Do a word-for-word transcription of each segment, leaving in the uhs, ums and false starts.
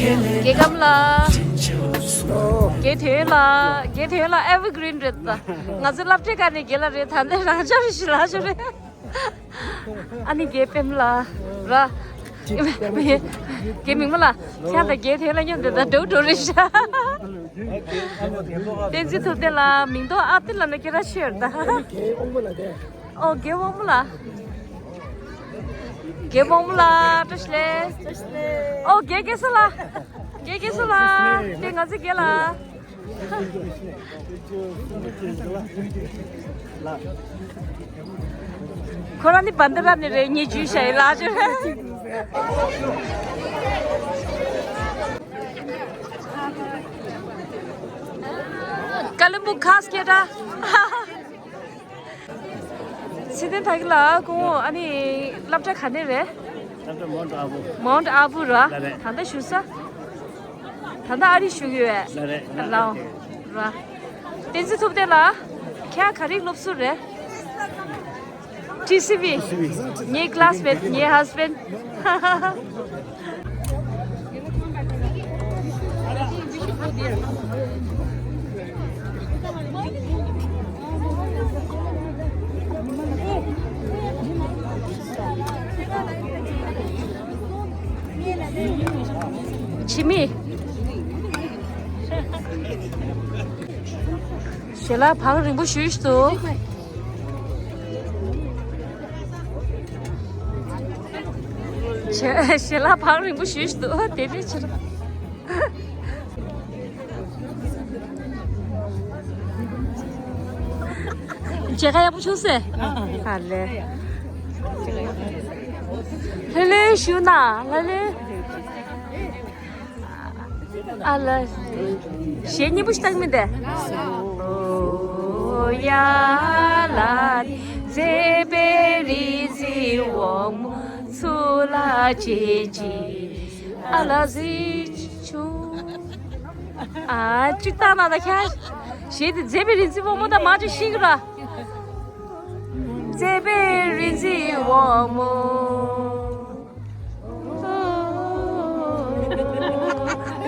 རྒན་སྐམ་ལགས། རྒན་དོན་ལགས། རྒན་དོན་ལགས་ཨེ་ཝར་གྷི་རིན་རེད་ད། ང་ཚོ་སློབ་གྲྭའི་ཁ་ནས་རྒན་ལགས་རེད། ད་ལྟ་རང་ཅག་རེད་ཞིག་ལགས་ཤོག་རེད། ཨ་ནི་རྒན་པད་མ་ལགས་ར། རྒན་མིག་དམར་ལགས། ཁྱེད་དང་རྒན་དོན་ལགས་མཉམ་དུ་ད་འགྲོ་འགྲོ་རེད་ཤག་བསྟན་འཛིན་ཐུབ་བསྟན་ལགས། མིང་ཐོ་ཨ་ཏི་ལ་ན་ཁྱེད་རང་ཤེས་ཡོད་ད། ཨོ་རྒན་དབང་མོ་ལགས། རྒན་དབང་མོ་ལགས། བཀྲ་ཤིས་བདེ་ལེགས། ཨོ་རྒན་སྐལ་བཟང་ལགས། རྒན་སྐལ་བཟང་ལགས། དེ་ང་ཚོའི་རྒན་ལགས། ཁོ་རང་ནི་བན་དྷ་ར་ནས་རེད། ངས་འཇུས་བཞག་ཡིན་ལགས་ཅེ། ཀ་ལིམ་པོང་ཁ་སྐད་འདྲ། ཚེ་བརྟན་དར་རྒྱས་ལགས། སྐུ་ངོ་ཨ་ནི་སློབ་གྲྭ་ག་ནས་རེད། སློབ་གྲྭ་མའོན་ཊི་ཨ་བུ། མའོན་ཊི་ཨ་བུ་ར། ལགས་རེད། ད་ལྟ་བཞུགས་ས། ད་ལྟ་ཨ་རི་བཞུགས་ཡོད། ལགས་རེད། ལགས་ར། བསྟན་འཛིན་ཐུབ་བསྟན་ལགས། ཁྱེད་ག་རེ་སློབ་ཟུར་རེད། ཊི་སི་ཝི། ཊི་སི་ཝི། ངའི་ཀི་ལ་སི་མེ་ཊི། ངའི་ཧ་སི་བེན་ཌི། འཆི་མེད། ཞལ་ལག་བག་རིང་པོ་ཞུས་སུ། ཞལ་ཞལ་ལག་བག་རིང་པོ་ཞུས་སུ། དེ་འདྲའི་ཕྱིར། མཇལ་ཁ་ཡག་པོ་བྱུང་ཟེར། ཨ་ལེ། ལྷོད་ལྷོད་བཞུགས་ན་ལྷོད་ལྷོད། ཨ་ལ། གཞས་སྙན་པོ་ཞིག་བཏང་མི་འདུག་ཨོ་ཡ་ལ་ནི་མཛེས་པའི་རི་རྩེ་འོག་མོ་ཚུར་ལ་བྱེད་ཅིག་ཨ་ལ་གཟི་བྱུང་། ཨ་ཅིག་བཏང་ན་ད་ཁྱ། གཞས་དེ་མཛེས་པའི་རི་རྩེ་འོག་མོ་ད་མ་ཅིག་ཤེས་ཀྱི་ར། མཛེས་པའི་རི་རྩེ་འོག་མོ།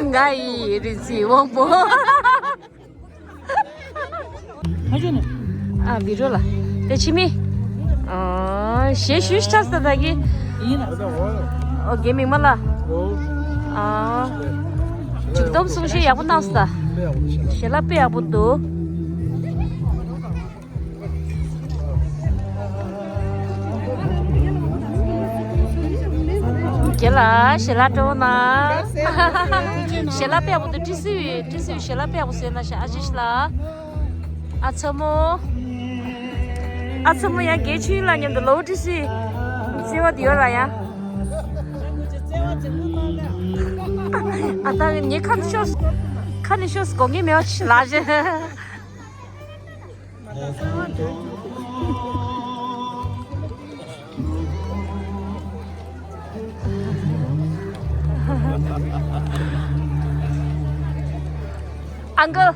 ང་ཡི་རི་རྩེ་འོག་མོ། ཨ་བི་རོ་ལ། དེ་ཕྱི་མི། ཨ་གཞས་ཞུ་ཤ་ས་ད་གི། ཨོ་རྒན་མིག་དམར་ལ། ཨ་མཇུག་སྡོམ་གསུང་བཤད་ཡག་པོ་གནང་སོང་ད། ཞལ་ལག་དཔེ་ཡག་པོ་འདུག་རྒན་ལགས་ཞལ་ལག་སྤྲོ་བོ་གནང་། ཞལ་ལག་དཔེ་ཡག་པོ་འདུག་ཊི་སི་ཝི། ཊི་སི་ཝི་ཞལ་ལག་དཔེ་ཡག་པོ་བཟོས་གནང་ཤག་ཨ་ཅེ་ལགས། ཨ་ཚ་མོ། ཨ་ཚ་མོ་ཡང་རྒན་ཆོས་དབྱིངས་ལགས་མཉམ་དུ་ལོ་ཊི་སི་བརྩེ་བ་དེ་ཡོད་ར་ཡ། ཨ་ད་ངས་ཁ་ནས་ཤོར། ཁ་ནས་ཤོར་དགོངས་ངེས་མེད་པ་ཅིག་ལགས་ཞེ། Uncle.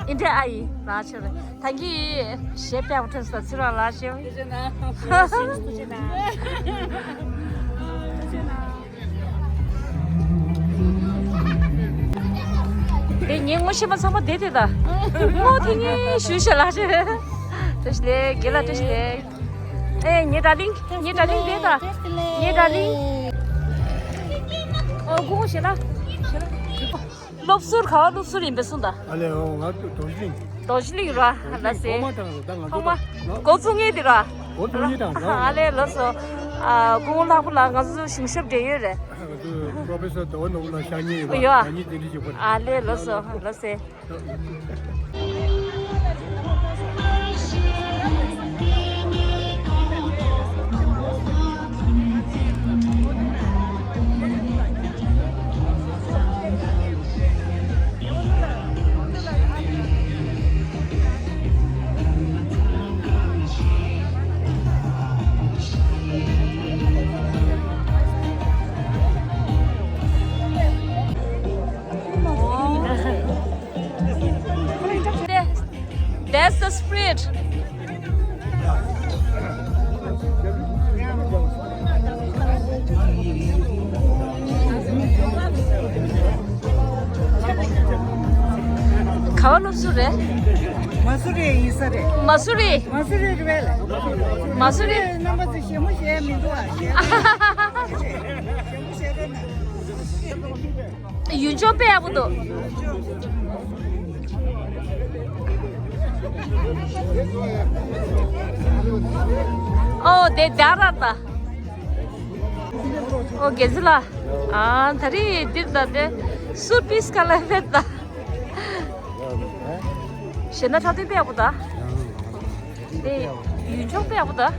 ཨིན་དྲ་ཨ་ཡི་ལགས་ཆེ་བས། ད་གིན་གཞས་དཔེ་ཡག་པོ་ཐོན་སོང་། ཚེ་རིང་ལགས་ཆེ་བས། དེ་ངའི་ངོ་ཤེས་པ་ཚང་མ་བསྡད་དེ་ད། ངོ་དེ་ངའི་ཞུ་ཤེས་ལགས་ཆེ་བས། བཀྲ་ཤིས་བདེ་ལེགས། རྒན་ལགས་བཀྲ་ཤིས་བདེ་ལེགས། ཨེ་ངའི་ཌར་ལིང་། ངའི་ཌར་ལིང་བསྡད་ད། ངའི་ཌར་ལིང་། ཨོ་སྐུ་ངོ་ཞལ་ལག་ཞལ་ལག་སློབ་ཟུར་ག་བ་སློབ་ཟུར་ཡིན་པའི་གསུངས་ད། ཨ་ལེ་ཨོ་ང་ཚོ་རྡོ་རྗེ་གླིང་། རྡོ་རྗེ་གླིང་ར་ལ་སེ། གོང་མ་དང་ད་ང་ཚོ་གོང་མ་ད་འགོ་བཙུགས་མཁན་དེ་ར། འགོ་བཙུགས་མཁན་དང་ད། ཨ་ལེ་ལགས་སོ། ཨ་སྐུ་ངོ་ལྷག་པ་ལགས་ང་ཚོ་གཞུང་ཞབས་འབྲེལ་ཡོད་རེད། ང་ཚོ་པྲོ་ཕེ་སར་ཟླ་བ་ནོར་བུ་ལགས་ཤག་ཉེ་ཡོད་པ། ཡོད། ང་གཉིས་དེ་འདྲ་བྱེད་དགོས་རེད། ཨ་ལེ་ལགས་སོ་ལགས་སེ། Spread. ག་བ་སློབ་ཟུར་རེད། མ་སུ་རི་ཡིན་ས་རེད། མ་སུ་རི། མ་སུ་རི་རེད་པས་ལ། མ་སུ་རི། རྣམ་པ་ཚོ་ཞེ་མོ་བྱས་མི་འདུག་ཨ། ཞེ་མོ་བྱས་རེད་ན། ཡུལ་ལྗོངས་དཔེ་ཡག་པོ་འདུག། ཨོ་དེ་དར་ར་ད། ཨོ་དགེ་ཚུལ་ལགས། ཨ་ད་རེས་འདིར་ད་དེ་སུར་པིས་ཀ་ལ་ཕེབས་ད། ཞེ་ན་ཁྲག་ཐུན་དཔེ་ཡག་པོ་ད། དེ་ཡུལ་ལྗོངས་དཔེ་ཡག་པོ་ད། རྡ་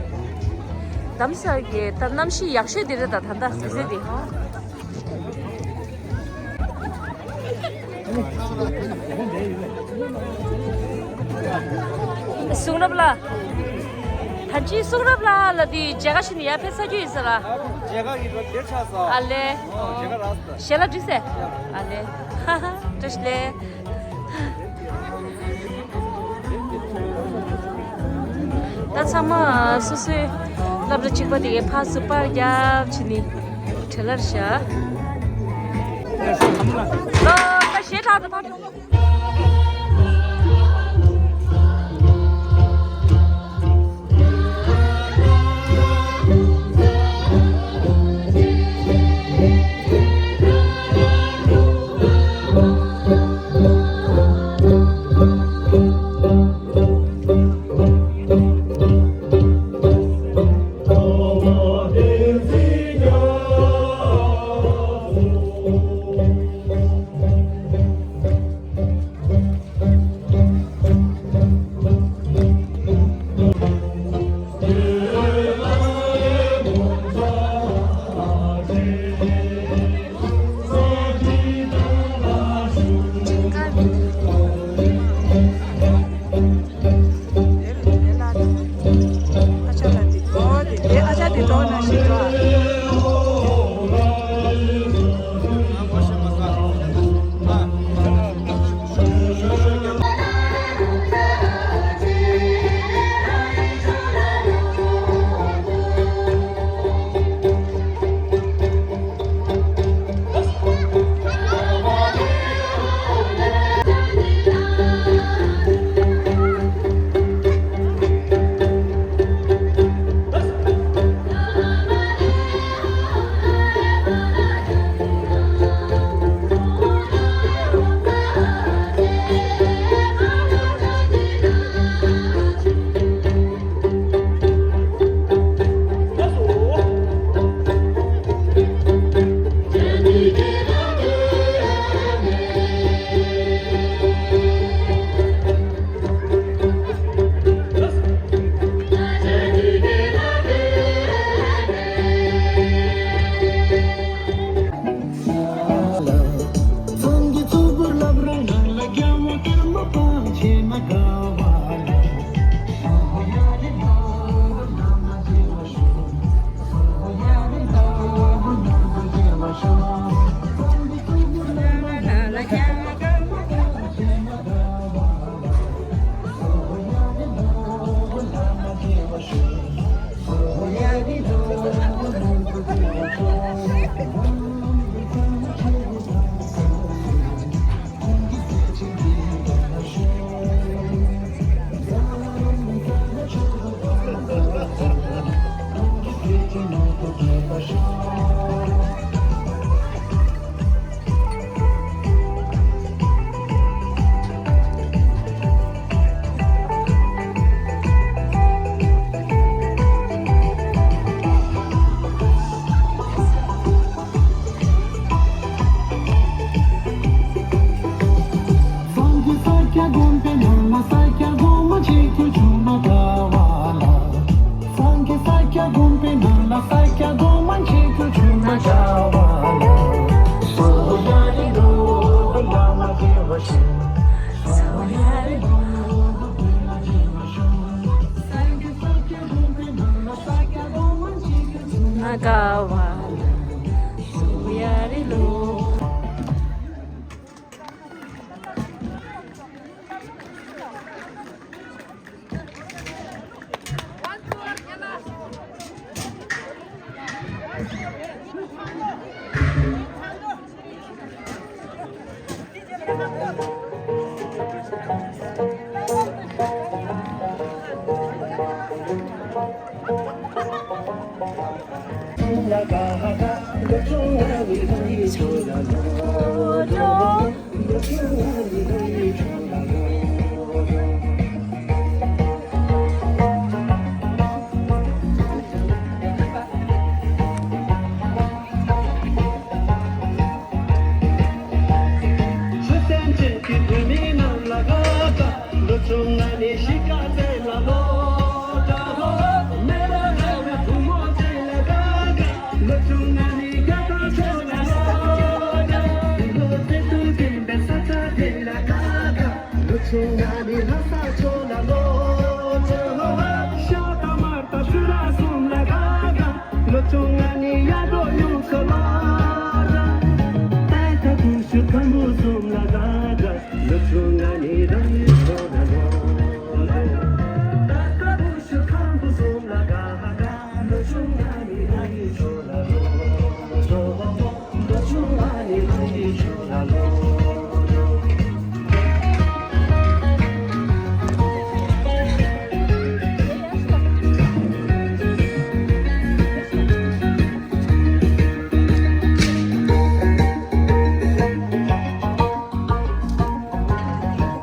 རམ་ས་ལ་གི་ད་གནམ་གཤིས་ཡག་ཤོས་དེ་རེད་ད། ད་ལྟ་གཟི་བརྗིད་དེ་ཧོ། གསུང་རབ་ལགས། ད་ཅི་གསུང་རབ་ལགས་ལ་དེ་མཇལ་ཁ་ཞུ་ནི་ཡར་ཕེབས་ཚར་རྒྱུ་ཡིན་ས་ལ། མཇལ་ཁ་གི་འདིར་ཆགས་ས། ཨ་ལེ། མཇལ་ཁ་རག་ས། ཞལ་ལག་འགྲིག་སེ། ཨ་ལེ། ཧ་ཧ། བཀྲ་ཤིས་བདེ་ལེགས། ད་ཚང་མ་སོ་སོའི་སློབ་གྲྭ་གཅིག་པ་དེ་གའི་ཕར་ཚུར་པར་རྒྱབ་བྱས་ནས་བྲེལ་བར་བཞག། ལོ་ད་ཞེ་དྲག་ཏུ་ཕར།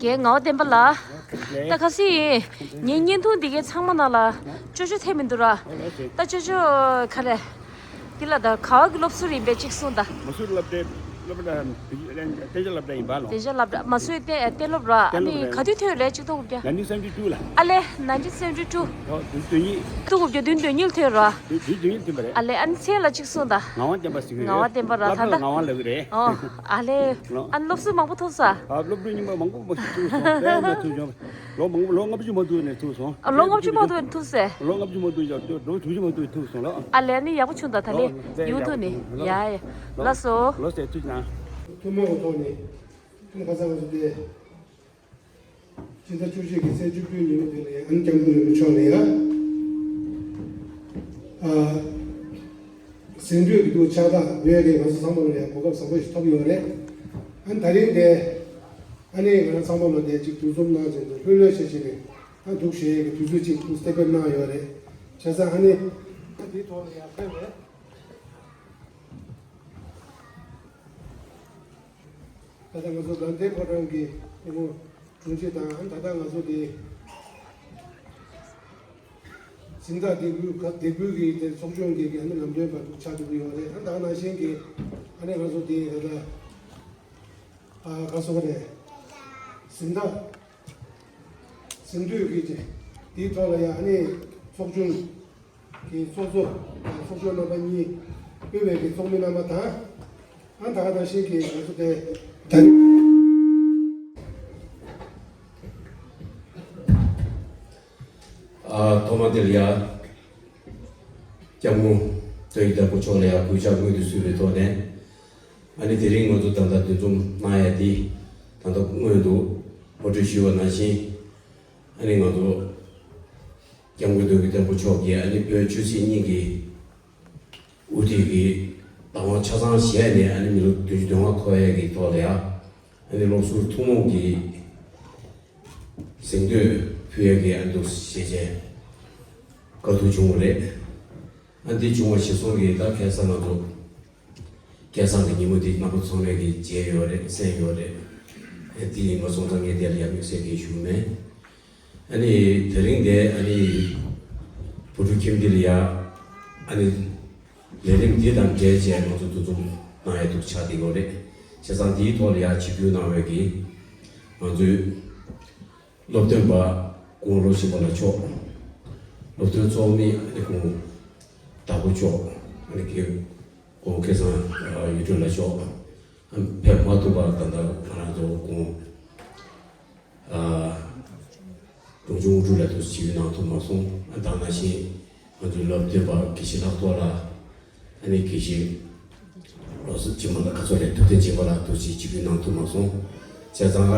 རྒན་ངག་དབང་བསྟན་པ་ལགས། ད་ག་སེ་ཡིན། ངའི་བརྙན་ཐུང་འདི་གའི་ཚང་མ་ནང་ལ་ཅོ་ཅོ་ཐེབས་མི་འདུག་ར། ད་ཅོ་ཅོ་ག་རེ། འདི་ལ་ད་ག་བ་གི་སློབ་ཟུར་ཡིན་པས་གཅིག་གསུངས་ད། མ་སུ་སློབ་གྲྭའི་སློབ་གྲྭ་བདེ་འཇགས་སློབ་གྲྭ་ཡིན་པ་ལོ། བདེ་འཇགས་སློབ་གྲྭ། མ་སུའི་གཏན་གཏན་སློབ་ར། ཨ་ནི་ག་དུས་ཐོན་རེད་གཅིག་ཐོག་གུ་བརྒྱ། nineteen seventy two ལ། ཨ་ལེ་nineteen seventy two། ཨོ་བདུན་དོན་གཉིས། ཐུག་གུ་བརྒྱ་བདུན་དོན་གཉིས་ལ་ཐོན་ར། བདུན་བདུན་དོན་གཉིས་ལ་ཐོན་པ་རེད། ཨ་ལེ་ཨ་ནི་མཚན་ལ་གཅིག་གསུངས་ད། ངག་དབང་བསྟན་པ་ཟེར་གི་ཡོད། ངག་དབང་བསྟན་པ་ར། ད་ལྟ་ངག་དབང་ལབ་གི་རེད། ཨོ་ཨ་ལེ། ལོ། ཨ་ནི་སློབ་ཟུར་མང་པོ་ཐུག་ས། ཨ་སློབ་ཕྲུག་རྙིང་པ་མང་པོ་མང་པོ་ཞིག་ཐུག་སོང་། དཔེ་མང་པོ་ཐུག་བྱུང་། ལོ་མང་པོ་ལོ་ལྔ་བཅུ་མ་ཐུག་ནས་ཐུག་སོང་། ཨ་ལོ་ལྔ་བཅུ་མ་ཐུག་ནས་ཐུག་སེ། ལོ་ལྔ་བཅུ་མ་ཐུག་ཡོད་ལོ་དྲུག་ཅུ་མ་ཐུག་ཐུག་སོང་ལོ། ཨ་ལེ་ནི་ཡག་པོ་བྱུང་ད་ད་ལེ། ལོ་ཡུན་ཐུག་ནི་ཡག་ཡ། ལགས་སོ། ལོ་ཟེར་ཐུག་ན། ཐུན་མོང་གི་ཐོག་ནས་ཁ་སང་ང་ཚོ་དེ་སྤྱི་ཟླ་བཅུ་གཅིག་གི་ཚེས་བཅུ་བདུན་ཉིན་མོ་དེ་ལ་ཡང་ཨ་ནི་སྐྱབས་མགོན་རིན་པོ་མཆོག་ལ་ཡང་ཨ་གཟེངས་བསྟོད་ཀྱི་འདུག་ཕྱག་རྟགས་འབུལ་ཡ་དེ་ང་ཚོ་ཚང་མ་ལ་ཡང་གོ་སྐབས་བཟང་པོ་ཞིག་ཐོབ་ཡོད་རེད། ཨ་ནི་ད་རིང་དེ་ཨ་ནི་ང་རང་ཚང་མ་ལ་དེ་གཅིག་འདུ་འཛོམས་གནང་བྱས་ནས་ལྷོད་ལྷོད་བྱས་བྱས་ནས་ཨ་འདུག་བཞེས་ཡས་ཀྱི་དུས་ཚོད་ཅིག་ཏུ་སྟེར་ཕེབས་གནང་ཡོད་རེད། བྱས་ཙང་ཨ་ནི་ཨ་འདིའི་ཐོག་ལ་ཡང་ཕེབས་རེད། ད་ལྟ་ང་ཚོ་དགའ་ལྡན་ཕོ་བྲང་གི་སྐུ་ངོ་དྲུང་ཆེ་དང་ཨ་ནི་ད་ལྟ་ང་ཚོ་དེ་གཟེངས་རྟགས་འདེགས་འབུལ་ག་འདེགས་འབུལ་གྱི་དེ་ཚོགས་ཆུང་གི་གི་ཨ་ནི་ལམ་སྟོན་པ་འདུག་ཆགས་འདུག་ཡོད་རེད། ཨ་ནི་ད་ག་ནང་བཞིན་གྱི་ཨ་ནི་ང་ཚོ་དེ་ད་ལྟ་ཨ་ག་སོགས་རེད། གཟེངས་རྟགས་གཟེངས་བསྟོད་ཀྱི་དེའི་ཐོག་ལ་ཡང་ཨ་ནི་ཚོགས་ཆུང་གི་ཚོགས་གཙོ་དང་ཚོགས་གཞོན་རྣམ་པ་གཉིས་དབུས་པའི་གི་ཚོགས་མི་རྣམ་པ་དང་ཨ་ད་ག་ནང་བཞིན་གྱི་ང་ཚོ་དེ་ད་ཨ་ཐོག་མ་དེ་ལ་ཡ་སྐྱབས་མགོན་རྒྱལ་བའི་བདག་པོ་མཆོག་ལ་ཡ་གུས་ཕྱག་སྔོན་དུ་བསུས་པའི་ཐོག་ནས། ཨ་ནི་དེ་རིང་ང་ཚོ་ད་ལྟ་འདུ་འཛོམས་གནང་ཡ་འདི་ད་ལྟ་སྔོན་དུ་ངོ་སྤྲོད་ཞུས་པ་ནང་བཞིན་ཨ་ནི་ང་ཚོ་སྐྱབས་མགོན་རྒྱལ་བའི་བདག་པོ་མཆོག་གིས་ཨ་ནི་བོད་ཆོས་སྲིད་གཉིས་ཀྱི་དབུ་ཁྲིད་ཀྱི་བདག་དབང་ཆ་ཚང་བཞེས་ནས་ཨ་ནི་མི་ལོ་བདུན་ཅུ་དོན་ལྔ་འཁོར་ཡ་གི་ཐོག་ལ་ཡ་ཨ་ནི་སློབ་ཟུར་ཐུན་མོང་གི་གཟེངས་བསྟོད་ཕུལ་ཡ་གི་ཨ་ནི་འདུག་ཞེས་བྱས་བཀའ་བསྡུར་བྱུང་བ་རེད། ཨ་འདི་བྱུང་བ་གཞིར་བཟུང་གིས་ད་ཁ་སང་ང་ཚོ་སྐལ་བཟང་གི་ཉིན་མོ་འདི་རྣམ་པ་ཚང་མས་ཀྱི་མཇལ་ཡོད་རེད། གསན་ཡོད་རེད། ཨ་འདི་ཡིན་པ་སོང་ཙང་ངས་དེ་ལ་ཡང་དམིགས་བསལ་གྱི་ཞུ་མེད། ཨ་ནི་དེ་རིང་འདི་ཨ་ནི་བུ་ཕྲུག་ཁྱིམ་སྡེ་ལ་ཡ་ཨ་ནི་ལས་རིམ་འདི་དང་འབྲེལ་བྱས་ང་ཚོ་འདུ་འཛོམས་གནང་ཡ་འདུག་ཆགས་བསྡད་ཡོད་རེད། བྱས་ཙང་འདིའི་ཐོག་ལ་ཡ་ཆིབས་བསྒྱུར་གནང་བའི་གི་ང་ཚོའི་སློབ་སྟོན་པ་སྐུ་ངོ་བློ་ཆེན་པ་ལགས་མཆོག་སློབ་སྟོན་ཚོགས་མི་ཨ་ནི་སྐུ་ངོ་དྭགས་པོ་མཆོག་ཨ་ནི་དགེ་སྐུ་ངོ་སྐལ་བཟང་ཡུལ་སྒྲོན་ལགས་མཆོག་ཕེབས་མ་ཐུབ་པར་ད་ལྟ་ང་རང་ཚོ་སྐུ་ངོ་འབྲོང་ཆུང་དབུ་ཕྲུག་ལགས་དུ་ཞིག་གནང་ཐུབ་མ་སོང་། ཨ་ད་ནང་བཞིན་ང་ཚོའི་སློབ་སྟོན་པ་དགེ་བཤེས་ལྷག་རྡོར་ལགས་ཨ་ནི་དགེ་བཤེས་ལོ་སུ་ཅི་མ་ལ་ཁ་ཚོ་ལས་ཐུབ་བསྟན་སྦྱིན་པ་ལགས་དུ་ཞིག་ཅིག་གུས་གནང་ཐུབ་མ་སོང་། བྱས་ཙང་ཨ་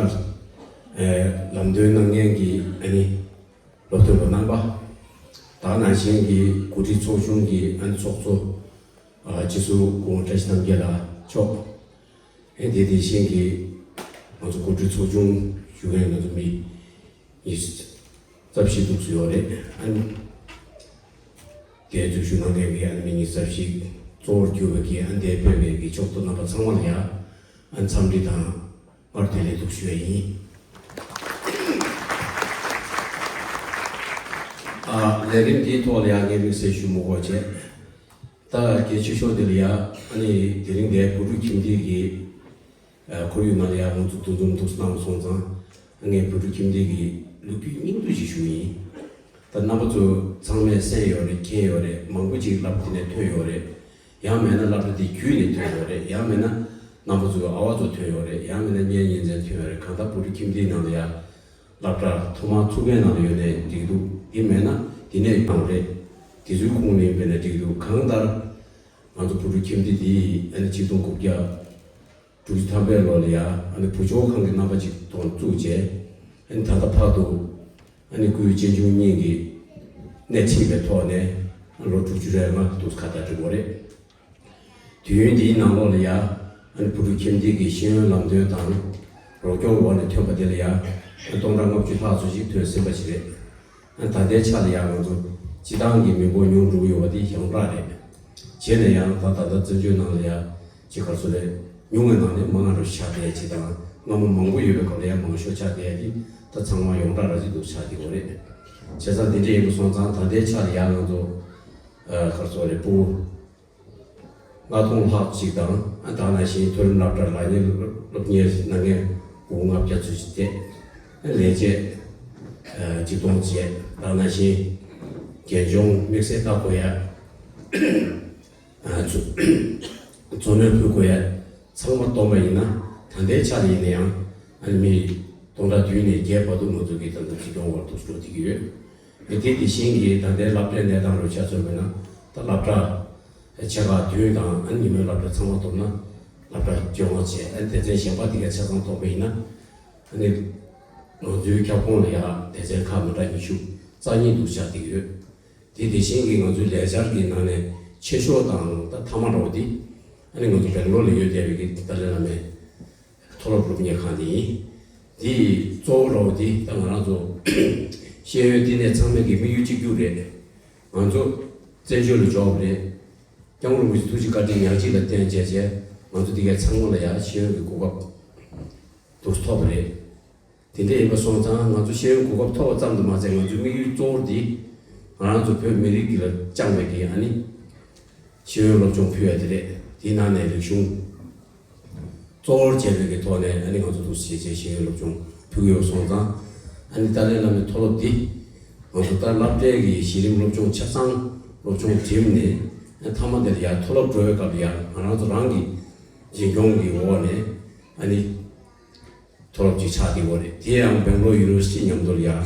ལམ་སྟོན་གནང་མཁན་གྱི་ཨ་ནི་སློབ་སྟོན་པ་རྣམ་པ། ད་ནང་བཞིན་གྱི་གོ་སྒྲིག་ཚོགས་ཆུང་གི་ཨ་ནི་ཚོགས་གཙོ་ཨ་སྤྱི་ཟུར་སྐུ་ངོ་བཀྲ་ཤིས་རྣམ་རྒྱལ་ལགས་མཆོག་ཨ་དེ་དེ་བཞིན་གྱི་ང་ཚོ་གོ་སྒྲིག་ཚོགས་ཆུང་ཞུ་མཁན་ང་ཚོ་མི་ཉི་ཤུ་རྩ་བཞི་འདུག་སུ་ཡོད་རེད། ཨ་ནི་དེ་འཛུལ་ཞུགས་གནང་མཁན་གྱི་ཨ་ནི་མི་ཉི་ཤུ་རྩ་བཞི་གཙོ་བོར་གྱུར་པའི་གི་ཨ་ནི་དེ་ཕེབས་པའི་གི་ཕྱོགས་གཏོགས་རྣམ་པ་ཚང་མ་ལ་ཡང་ཨ་ནི་འཚམས་འདྲི་དང་། བར་དེ་ལས་འདུག་ཞུ་ཡ་ཡིན། ཨ་ལས་རིམ་དེའི་ཐོག་ལ་ཡང་ངས་དམིགས་བསལ་ཞུ་མི་དགོས་བྱས། ད་གལ་ཆེ་ཤོས་དེ་ལ་ཡང་ཨ་ནི་དེ་རིང་འདིར་བུ་ཕྲུག་ཁྱིམ་སྡེ་གི་ཨ་ཁོར་ཡུག་ནང་ལ་ཡང་ང་ཚོ་འདུ་འཛོམས་འདུག་གནང་སོང་ཙང་ ངས་བོད་ཕྲུག་ཁྱིམ་སྡེ་གི་ལོ་རྒྱུས་སྙིང་བསྡུས་ཤིག་ཞུ་གི་ཡིན། ད་རྣམ་པ་ཚོ་ཚང་མས་གསན་ཡོད་རེད། མཁྱེན་ཡོད་རེད། མང་པོ་ཅིག་སློབ་གྲྭ་དེ་ནས་ཐོན་ཡོད་རེད། ཡང་མིན་ན་སློབ་གྲྭ་དེ་བརྒྱུད་ནས་ཐོན་ཡོད་རེད། ཡང་མིན་ན་རྣམ་པ་ཚོའི་ཨ་བ་ཚོ་ཐོན་ཡོད་རེད། ཡང་མིན་ན་གཉེན་ཉེ་ཚན་ཐོན་ཡོད་རེད། གང་ལྟར་བོད་ཕྲུག་ཁྱིམ་སྡེའི་ནང་ལ་ཡ་སློབ་གྲྭ་ཐོག་མར་ཚུགས་མཁན་ནང་ལ་ཡོད་ནའི་འགྲིག་འདུག་དེ་མིན་ན་དེ་ནས་ཡོང་རེད། དེ་ཚོའི་ཁོངས་ནས་ཡིན་པ་ཡིན་ན་འགྲིག་འདུག་གང་ལྟར་ང་ཚོ་བོད་ཕྲུག་ཁྱིམ་སྡེ་འདི་ཨ་ནི་ཆིག་སྟོང་དགུ་བརྒྱ་དྲུག་ཅུ་ཐམ་པའི་ལོ་ལ་ཡ་ཨ་ནི་བུ་བཅོལ་ཁང་གི་རྣམ་པ་ཅིག་ཐོག་བཙུགས་བྱས། ཨ་ནི་ད་ལྟ་བར་དུ་ཨ་ནི་སྐུའི་གཅེན་གཅུང་གཉིས་ཀྱིས་སྣེ་ཁྲིད་པའི་ཐོག་ནས་ལོ་དྲུག་ཅུ་རེ་ལྔ་འདུག་ཁ་བརྡ་སྤྲད་པ་རེད། དུས་ཡུན་འདིའི་ནང་ལོགས་ལ་ཡ་ཨ་ནི་བོད་ཕྲུག་ཁྱིམ་སྡེ་གི་ཤེས་ཡོན་ལམ་སྟོན་དང་རོགས་སྐྱོར་འོག་ནས་ཐོན་པ་དེ་ལ་ཡ་ཨ་ནི་སྟོང་ཕྲག་ལྔ་བཅུ་ལྷག་ཙམ་ཞིག་ཐོན་ཟིན་པ་ཞིག་རེད། ཨ་ནི་ད་ལྟའི་ཆ་ལ་ཡ་ང་ཚོ་སྤྱི་བཏང་གི་མི་འབོར་ཉུང་འགྲོ་གི་ཡོད་པ་དེ་ཡོངས་གྲགས་རེད། བྱས་ན་ཡང་ད་ད་ལྟ་བཙན་བྱོལ་ནང་ལ་ཡ་ཅིག་ག་རེ་ཟེར་རེད། ཉུང་བའི་ནང་ནས་མང་བ་རུ་ཆགས་བསྡད་ཅིག་དང་སྔ་མོ་མང་པོ་ཡོད་པའི་སྐབས་ལ་ཡ་མང་ཤོས་ཆགས་བསྡད་དེ་ད་ཚང་མ་ཡོངས་གྲགས་ར་ཅིག་འདུག་ཆགས་བསྡད་ཡོད་རེད། བྱས་ཙང་དེ་འདྲ་ཡིན་པ་སོང་ཙང་ད་ལྟའི་ཆ་ལ་ཡ་ང་ཚོ་ཨ་ག་རེ་ཟེར་རེད། ཕྲུ་གུ་ལྔ་སྟོང་ལྷག་ཅིག་དང་ཨ་ད་ནང་བཞིན་མཐོ་རིམ་སློབ་གྲྭར་ལག་གཉེར་སློབ་གཉེར་གནང་མཁན་ཕྲུ་གུ་ལྔ་བརྒྱ་ཙམ་ཞིག་བསྡད། ཨ་ལས་བྱེད་ཨ་གཅིག་སྟོང་བྱས། ད་ནང་བཞིན་རྒན་གཞོན་དམིགས་བསལ་ལྟ་དགོས་ཡ། ཨ་མཚོ་མཚོ་སྣོད་ཕུལ་དགོས་ཡ་ཚང་མ་བསྡོམས་པ་ཡིན་ན་ད་ལྟའི་ཆ་ལ་ཡིན་ན་ཡང་ཨ་ནི་མི་སྟོང་ཕྲག་བདུན་ནས་བརྒྱད་བར་དུ་ང་ཚོ་གི་ད་ལྟ་འཛིན་སྐྱོང་འོག་ཏུ་འགྲོ་བསྡད་ཀྱི་ཡོད། དེ་དེ་བཞིན་གྱི་ད་ལྟའི་སློབ་གྲྭའི་གནས་སྟངས་རུ་ཆ་མཚོན་པ་ན་ད་སློབ་གྲྭ་ཆེ་ཁག་བདུན་དང་ཨ་ནི་ཉིན་མོའི་སློབ་གྲྭ་ཚང་མ་བསྡོམས་ན་སློབ་གྲྭ་བཅོ་ལྔ་བྱས། ཨ་ནི་སྡེ་ཚན་གཞན་པ་དེ་ག་ཆ་ཚང་བསྡོམས་པ་ཡིན་ན་ཨ་ནི་ང་ཚོའི་ཁྱབ་ཁོངས་ལ་ཡ་སྡེ་ཚན་ཁག་མི་གྲངས་ཉི་ཤུ་རྩ་གཉིས་འདུག་ཆགས་བསྡད་ཀྱི་ཡོད། དེ་དེ་བཞིན་གྱི་ང་ཚོའི་ལས་འཆར་གྱི་ནང་ནས་ཆེ་ཤོས་དང་ད་མཐའ་མ་འདྲ་བོ་དེ་ཨ་ནི་ང་ཚོ་སྦེང་ལོར་ལ་ཡོད་བསྡད་པའི་གི་ཏཱ་ལའི་བླ་མའི་མཐོ་སློབ་སློབ་གཉེར་ཁང་དེ་ཡིན། དེའི་གཙོ་བོ་འདྲ་བོ་དེ་ད་ང་རང་ཚོ་ཤེས་ཡོན་བསྟི་གནས་ཚང་མའི་གི་དམིགས་ཡུལ་གཅིག་གྱུར་རེད། ང་ཚོ་བཙན་བྱོལ་ལ་འབྱོར་བ་རེད། སྐྱབས་མགོན་རིན་པོ་ཆེ་ཐུགས་རྗེ་བཀའ་དྲིན་ཉག་གཅིག་ལ་བརྟེན་བྱས་བྱས་ང་ཚོ་འདི་གའི་ཚང་མ་ལ་ཡ་ཤེས་ཡོན་གྱི་གོ་སྐབས་འདུག་ཐོབ་པ་རེད། དེ་འདྲ་ཡིན་པ་སོང་ཙང་ང་ཚོ་ཤེས་ཡོན་གོ་སྐབས་ཐོབ་པ་ཙམ་དུ་མ་ཟད་ང་ཚོའི་དམིགས་ཡུལ་གཙོ་བོ་འདི་ང་རང་ཚོ་བོད་མི་རིགས་ཀྱི་ལ་བཅངས་པའི་གི་ཨ་ནི་ཤེས་ཡོན་སློབ་སྦྱོང་ཕུལ་ཡ་དེ་རེད། དེའི་ནང་ནས་རིག་གཞུང་གཙོ་བོར་བྱས་པའི་གི་ཐོག་ནས་ཨ་ནི་ང་ཚོ་འདུག་སེ་བྱས་བྱས་ཤེས་ཡོན་སློབ་སྦྱོང་ཕུལ་གི་ཡོད་སོང་ཙང་ཨ་ནི་ཏཱ་ལའི་བླ་མའི་མཐོ་སློབ་འདི་ང་ཚོ་ད་སློབ་གྲྭའི་གི་གཞི་རིམ་སློབ་སྦྱོང་ཆ་ཚང་སློབ་སྦྱོང་འགྲིམས་ནས་ཨ་མཐའ་མ་དེ་ལ་ཡ་མཐོ་སློབ་འགྲོ་བའི་སྐབས་ལ་ཡ་ང་རང་ཚོ་རང་གི་འཛིན་སྐྱོང་གི་འོག་ནས་ཨ་ནི། མཐོ་སློབ་ཅིག་ཆགས་བསྡད་ཡོད་རེད། དེ་ཡང་སྦེང་ལོར་ཡུ་ནི་ཝར་སི་ཊི་མཉམ་དུ་ལ་ཡ་ཨ་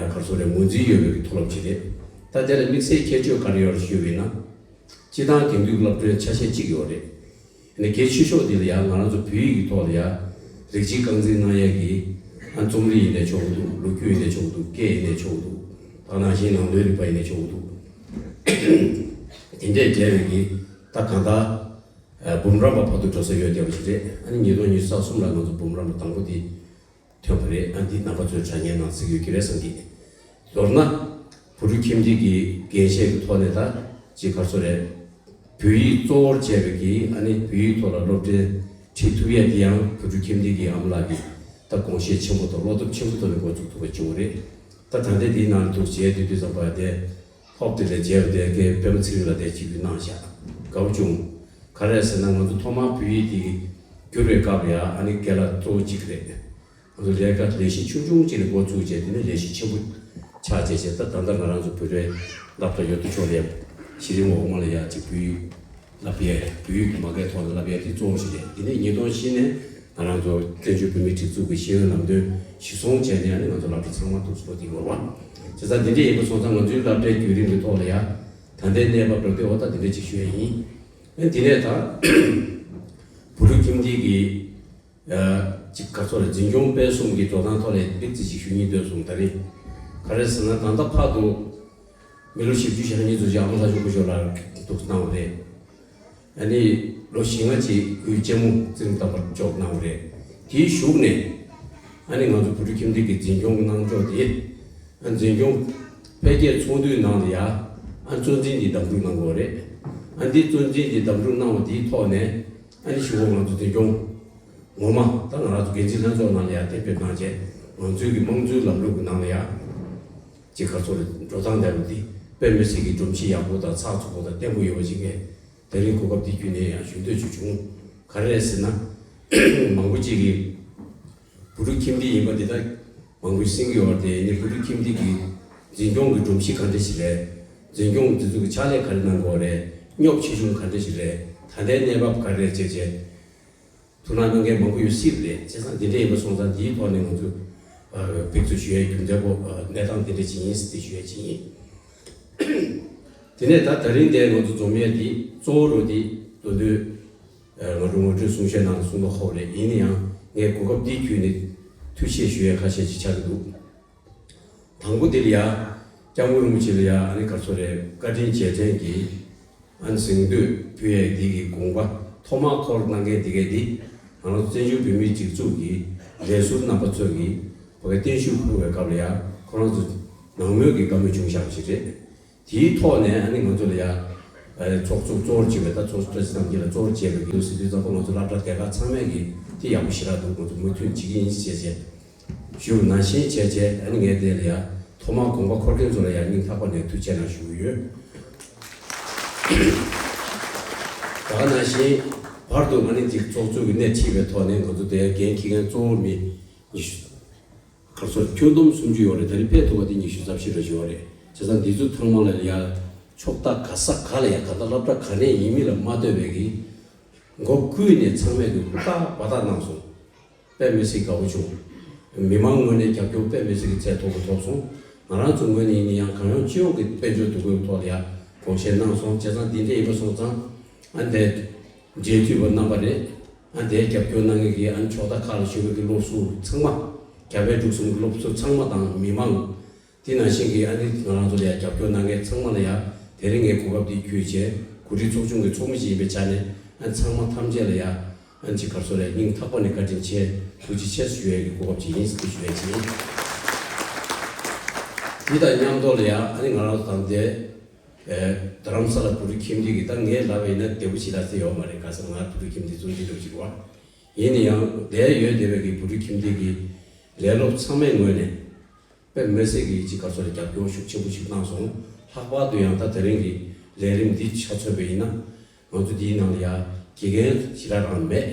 ག་རེ་ཟེར་རེད། ངོས་འཛིན་ཡོད་པའི་མཐོ་སློབ་ཅིག་རེད། ད་དེ་ལ་དམིགས་བསལ་ཁྱད་ཆོས་ག་རེ་ཡོད་རེད་ཞུས་པ་ཡིན་ན། སྤྱིར་བཏང་དེང་དུས་སློབ་གྲྭའི་ཆ་ཤས་གཅིག་ཡོད་རེད། ཨ་ནི་གལ་ཆེ་ཤོས་དེ་ལ་ཡ་ང་རང་ཚོ་བོད་ཡིག་གི་ཐོག་ལ་ཡ་རིགས་གཅིག་རྐང་འཛིན་གནང་ཡས་ཀྱི་ཨ་རྩོམ་རིག་ཡིན་ནའི་ཆོག་གི་འདུག་ལོ་རྒྱུས་ཡིན་ནའི་ཆོག་གི་འདུག་སྐད་ཡིན་ནའི་ཆོག་གི་འདུག་ད་ནང་བཞིན་ནང་དོན་རིག་པ་ཡིན་ནའི་ཆོག་གི་འདུག་དེ་འདྲས་བསྡད་པའི་གི་ད་གང་ལྟར། ཨ་འབུམ་རམས་པ་བར་དུ་འགྲོ་ས་ཡོད་བསྡད་པ་ཞིག་རེད། ཨ་ནི་ཉིས་སྟོང་ཉི་ཤུ་རྩ་གསུམ་ལ་ང་ཚོ་འབུམ་རམས་པ་དང་པོ་དེ་ཐོན་པ་རེད། ཨ་འདི་རྣམ་པ་ཚོས་དྲ་བརྙན་ནང་གཟིགས་ཡོད་ཀྱི་རེད་བསམ་གི། མདོར་ན། བོད་ཕྲུག་ཁྱིམ་སྡེ་གི་འགན་བཞེས་ཀྱི་ཐོག་ནས་ད་ཅིག་ག་རེ་ཟེར་རེད། བོད་ཡིག་གཙོ་བོར་བྱས་པའི་གི་ཨ་ནི་བོད་ཡིག་ཐོག་ལ་སློབ་ཚན་ཁྲིད་ཐུབ་ཡས་དེ་ཡང་བོད་ཕྲུག་ཁྱིམ་སྡེ་གི་ཨ་མ་ལགས་ཀྱི་ད་དགོངས་བཞེས་ཆེན་པོ་དང་བློ་སྟོབས་ཆེན་པོ་ཐོག་ནས་འགོ་བཙུགས་ཐུབ་པ་བྱུང་བ་རེད། ད་ད་ལྟའི་དེའི་ནང་ལ་འདུག་བྱས་དུས་དུས་ཙམ་པ་དེ། ཧོབ་དེ་ལས་མཇལ་བ་དེ་གའི་པད་མ་ཚེ་རིང་ལགས་དེ་གཅིག་གིས་གནང་བཞག་དགའ་པོ་བྱུང་། ག་རེ་ཟེར་ན་ང་ཚོ་ཐོག་མར་བོད་ཡིག་དེ་བསྒྱུར་བའི་སྐབས་ལ་ཡ་ཨ་ནི་རྒན་ལགས་གཙོ་བོ་གཅིག་རེད། ང་ཚོ་ལས་ཀ་ལས་གཞི་ཆུང་ཆུང་གཅིག་ནས་འགོ་བཙུགས་བྱས་དེ་ནས་ལས་གཞི་ཆེན་པོ་ཆགས་བྱས་བྱས་ད་ད་ལྟ་ང་རང་ཚོ་བོད་པའི་སློབ་གྲྭ་ཡོད་དོ་ཅོག་ལ་ཡ་གཞི་རིམ་འོག་མ་ལ་ཡ་གཅིག་བོད་ཡིག་བསླབ་ཡས་བོད་ཡིག་གི་མ་དགའི་ཐོག་ནས་བསླབ་ཡས་དེ་གཙོ་བོ་ཞིག་རེད། དེ་ནས་ཉིས་སྟོང་བཞི་ནས་ང་རང་ཚོ་བཙན་བྱོལ་བོད་མིའི་སྒྲིག་འཛུགས་ཀྱི་ཤེས་ཡོན་ལམ་སྟོན་གཞི་བཟུང་བྱས་ནས་ཨ་ནི་ང་ཚོ་སློབ་གྲྭ་ཚང་མ་འདུག་སེ་འགྲོ་བསྡད་ཡོད་རེད་བ། བྱས་ཙང་འདི་འདྲ་ཡིན་པ་སོང་ཙང་ང་ཚོའི་སློབ་གྲྭའི་བརྒྱུད་རིམ་གྱི་ཐོག་ལ་ཡ་ད་ལྟའི་གནས་བབ་འགྲོ་དུས་འོ་ད་འདི་འདྲ་ཅིག་ཞུ་ཡས་ཡིན། ཨ་དེ་ནས་ད་བོད་ཕྲུག་ཁྱིམ་སྡེ་གི་ཅིག་ག་ཚོད་རེད། འཛིན་སྐྱོང་སྤེལ་གསུམ་གྱི་འགྲོ་སྟངས་ཐོག་ལ་ཏོག་ཙམ་ཅིག་ཞུ་སྙིང་འདོད་སོང་། ད་རེས་ག་རེ་ཟེར་ན་ད་ལྟ་བར་དུ་མི་ལོ་བཞི་བཅུ་ཞེ་ལྔ་ཉིས་ཙམ་ཅིག་ཨ་མ་ལྷ་ཆོས་སྐུ་ཞབས་ལགས་འདུག་གནང་བ་རེད། ཨ་ནི་ལོ་བཞི་ལྔ་ཅིག་སྐུའི་གཅེན་མོ་ཚེ་རིང་བསྟན་པ་མཆོག་གནང་བ་རེད། དེའི་གཞུག་ནས་ཨ་ནི་ང་ཚོ་བོད་ཕྲུག་ཁྱིམ་སྡེ་གི་འཛིན་སྐྱོང་གི་གནང་ཕྱོགས་དེ་ཨ་འཛིན་སྐྱོང་འཕེལ་རྒྱས་ཚོགས་འདུའི་ནང་ལ་ཡ་ཨ་གཙོ་འཛིན་གྱི་འདེམས་སྒྲུག་གནང་དགོས་རེད། ཨ་འདི་གཙོ་འཛིན་གྱི་འདེམས་སྒྲུག་གནང་བ་དེའི་ཐོག་ནས་ཨ་ནི་གཞུག་གུ་ང་ཚོ་འཛིན་སྐྱོང་ངོ་མ་ད་ང་རང་ཚོ་འགན་འཛིན་ལྷན་ཚོགས་ནང་ལ་ཡ་དེ་ཕེབས་གནང་བྱས་ང་ཚོའི་གི་དམངས་གཙོའི་ལམ་ལུགས་ཀྱི་ནང་ལ་ཡ་ཅིག་ག་ཚོད་རེད། འགྲོ་སྟངས་འདྲ་བོ་འདི་དཔེ་མི་སྲིད་ཀྱི་སྒྲོམ་གཞི་ཡག་པོ་དང་ཚགས་ཚུད་པོ་དང་བརྟན་པོ་ཡོད་པ་ཞིག་གིས་དེ་རིང་གོ་སྐབས་འདི་བརྒྱུད་ནས་ཡང་ཞུ་འདོད་ཅིག་བྱུང་། ག་རེ་རེད་ཟེར་ན། མང་པོ་ཅིག་གིས་ བུ་ཕྲུག་ཁྱིམ་སྡེ་ཡིན་པ་འདི་དག་མང་པོ་ཤེས་ཀྱི་ཡོད་རེད་དེ། ཡིན་ནའི་བུ་ཕྲུག་ཁྱིམ་སྡེ་གི་འཛིན་སྐྱོང་གི་སྒྲོམ་གཞི་ག་འདྲ་ཞིག་རེད། འཛིན་སྐྱོང་འདི་ཚོ་གི་ཕྱག་ལས་ག་རེ་གནང་དགོས་རེད། སྙོབ་ཆེ་ཆུང་ག་འདྲ་ཞིག་རེད། ད་ལྟའི་གནས་བབ་ག་རེ་རེད་བྱས་བྱས། ཐུགས་སྣང་གནང་མཁན་མང་པོ་ཡོད་སྲིད་རེད། བྱས་ཙང་འདི་འདྲ་ཡིན་པ་སོང་ཙང་འདིའི་ཐོག་ནས་ང་ཚོ་ཨ་ཕེབས་བསུ་ཞུ་ཡའི་རྒྱུ་མཚན་པོ་ཨ་གནས་སྟངས་འདི་འདྲ་ཅིག་ཡིན་ཟེར་ཏེ་ཞུ་ཡ་ཅིག་ཡིན། དེ་ནས་ད་ད་རིང་འདིར་ང་ཚོ་འཛོམས་ཡས་འདི་གཙོ་བོ་རུ་འདི་མདོ་འདོད་ཨ་ང་ཚོ་ངོ་སྤྲོད་གསུང་བཤད་ནང་ལ་གསུངས་པ་ཁོ་རེད། ཡིན་ན་ཡང་ངས་གོ་སྐབས་འདི་བརྒྱུད་ནས་ཐུགས་རྗེ་ཆེ་ཞུ་ཡས་ཁ་ཤས་ཅིག་ཆགས་ཀྱི་འདུག། དང་པོ་དེ་ལ་ཡ། སྐྱབས་མགོན་རིན་པོ་ཆེ་ལ་ཡ་ཨ་ནི་ག་རེ་ཟེར་རེད། བཀའ་དྲིན་རྗེས་དྲན་གྱི་ཨ་ནི་གཟེངས་བསྟོད་ཕུལ་ཡས་དེ་གི་དགོངས་པ་ཐོག་མར་འཁོར་གནང་མཁན་དེ་གས་དེ་ང་རང་ཚོ་བཙན་བྱོལ་བོད་མིའི་སྒྲིག་འཛུགས་ཀྱི་ལས་ཟུར་རྣམ་པ་ཚོ་གིས་ཕ་གིར་བརྟན་བཞུགས་ཕུལ་བའི་སྐབས་ལ་ཡ་ཁོ་རང་ཚོ་ནང་མོལ་གྱི་བཀའ་མོལ་བྱུང་བཞག་པ་ཞིག་རེད། དེའི་ཐོག་ནས་ཨ་ནི་ང་ཚོ་ལ་ཡ་ཨ་ཚོགས་གཙོ་གཙོ་བོར་བྱས་པའི་ད་ཚོགས་གཙོ་བཀྲ་ཤིས་རྣམ་རྒྱལ་ལགས་གཙོ་བོར་བྱས་པའི་གི་སྲིད་དོན་ཚོགས་པ་ང་ཚོ་སློབ་གྲྭ་དེ་ག་ཚང་མས་གི་དེ་ཡག་པོ་ཞེ་དྲག་འདུག། ང་ཚོ་མོས་མཐུན་བྱེད་ཀྱི་ཡིན་ཞེས་བྱས། ཞུ་ནང་བཞིན་བྱས་བྱས་ཨ་ནི་ངས་དེ་ལ་ཡ་ཐོག་མར་དགོངས་པ་འཁོར་མཁན་ཚོ་ལ་ཡ་སྙིང་ཐག་པ་ནས་ཐུགས་རྗེ་ཆེ་གནང་ཞུ་གི་ཡོད། ད་ག་ནང་བཞིན་བར་དུ་ང་ནི་འདི་ཚོགས་གཙོ་གི་སྣེ་ཁྲིད་པའི་ཐོག་ནས་ང་ཚོ་དེ་འགན་འཁྱེར་མཁན་གཙོ་བོ་མི་ཉི་ཤུ་ག་རེ་ཟེར་ཁྱོན་བསྡོམས་སུམ་ཅུ་ཡོད་རེད། ད་རིང་ཕེབས་ཐུབ་པ་དེ་ཉི་ཤུ་རྩ་བཞི་རེ་ཡོད་རེད། བྱས་ཙང་འདི་ཚོ་ཚང་མ་ལ་ཡ་ཕྱོགས་མཐའ་ག་ས་ག་ལ་ཡ་ད་ལྟ་སློབ་གྲྭ་ག་ནས་ཡིན་མིན་ལ་མ་ལྟོས་པའི་གི་མགོ་བསྐུས་ནས་ཚང་མས་གི་ཧུར་ཐག་འབད་ཐག་གནང་སོང་། དཔེ་མི་སྲིད་དགའ་པོ་བྱུང་། མི་མང་ངོས་ནས་རྒྱབ་སྐྱོར་དཔེ་མི་སྲིད་ཀྱི་ཚད་མཐོ་པོ་ཐོབ་སོང་། ང་རང་ཚོ་ངོས་ནས་ཡིན་ན་ཡང་གང་ཡོང་ཅི་ཡོང་གི་དཔལ་འབྱོར་འདུ་འགོད་ཐོག་ལ་ཡང་དགོངས་བཞེས་གནང་སོང་། བྱས་ཙང་འདི་འདྲ་ཡིན་པ་སོང་ཙང་ཨ་འདས་འབྲེལ་མཐུད་པ་རྣམ་པ་རེད། ཨ་འདས་རྒྱབ་སྐྱོར་གནང་མཁན་གྱི་ཨ་ཕྱོགས་མཐའ་ཁག་ལ་བཞུགས་པའི་གི་སློབ་ཟུར་ཚང་མ། རྒྱ་བལ་འབྲུག་གསུམ་གྱི་སློབ་ཟུར་ཚང་མ་དང་མི་མང་། དེ་ནང་བཞིན་གྱི་ཨ་ནི་ང་རང་ཚོ་ལ་ཡང་རྒྱབ་སྐྱོར་གནང་མཁན་ཚང་མ་ལ་ཡང་དེ་རིང་ངས་གོ་སྐབས་འདི་བརྒྱུད་བྱས་གོ་སྒྲིག་ཚོགས་ཆུང་གི་ཚོགས་མི་ཞིག་ཡིན་པའི་ཆ་ནས་ཨ་ཚང་མ་ཐམས་ཅད་ལ་ཡང་ཨ་ཅིག་ག་རེ་ཟེར་རེད། སྙིང་ཐག་པ་ནས་བཀའ་དྲིན་ཆེ་ཐུགས་རྗེ་ཆེ་ཞུ་ཡས་ཀྱི་གོ་སྐབས་ཅིག་ཡིན་ཟེར་ཞུ་ཡས་ཅིག་ཡིན། དེ་དང་མཉམ་དུ་ལ་ཡང་ཨ་ནི་ང་རང་ཚོ་དང་དེ་རྡ་རམ་ས་ལ་བོད་ཕྲུག་ཁྱིམ་སྡེ་གི་ད་ངས་ལབ་པ་ཡིན་ན་བདེ་པོ་ཞིག་ལ་ཟེར་ཡོད་མ་རེད། ག་ས་ང་བོད་ཕྲུག་ཁྱིམ་སྡེ་ཚོ་འདི་འདྲ་ཅིག་བ་ཡིན་ན་ཡང་དེ་ཡོད་བསྡད་པའི་གི་བོད་ཕྲུག་ཁྱིམ་སྡེ་གི་ལས་སློབ་ཚང་མའི་ངོས་ནས། དཔེ་མི་སྲིད་ཀྱི་ཅིག་ག་རེ་ཟེར་རྒྱབ་སྐྱོར་ཤུགས་ཆེན་པོ་ཞིག་གནང་སོང་། ལྷག་པར་དུ་ཡང་ད་དེ་རིང་གི་ལས་རིམ་འདི་ཆ་མཚོན་པ་ཡིན་ན། ང་ཚོ་འདིའི་ནང་ལ་ཡ་དགེ་རྒན་ཞེ་དྲག་རང་མེད།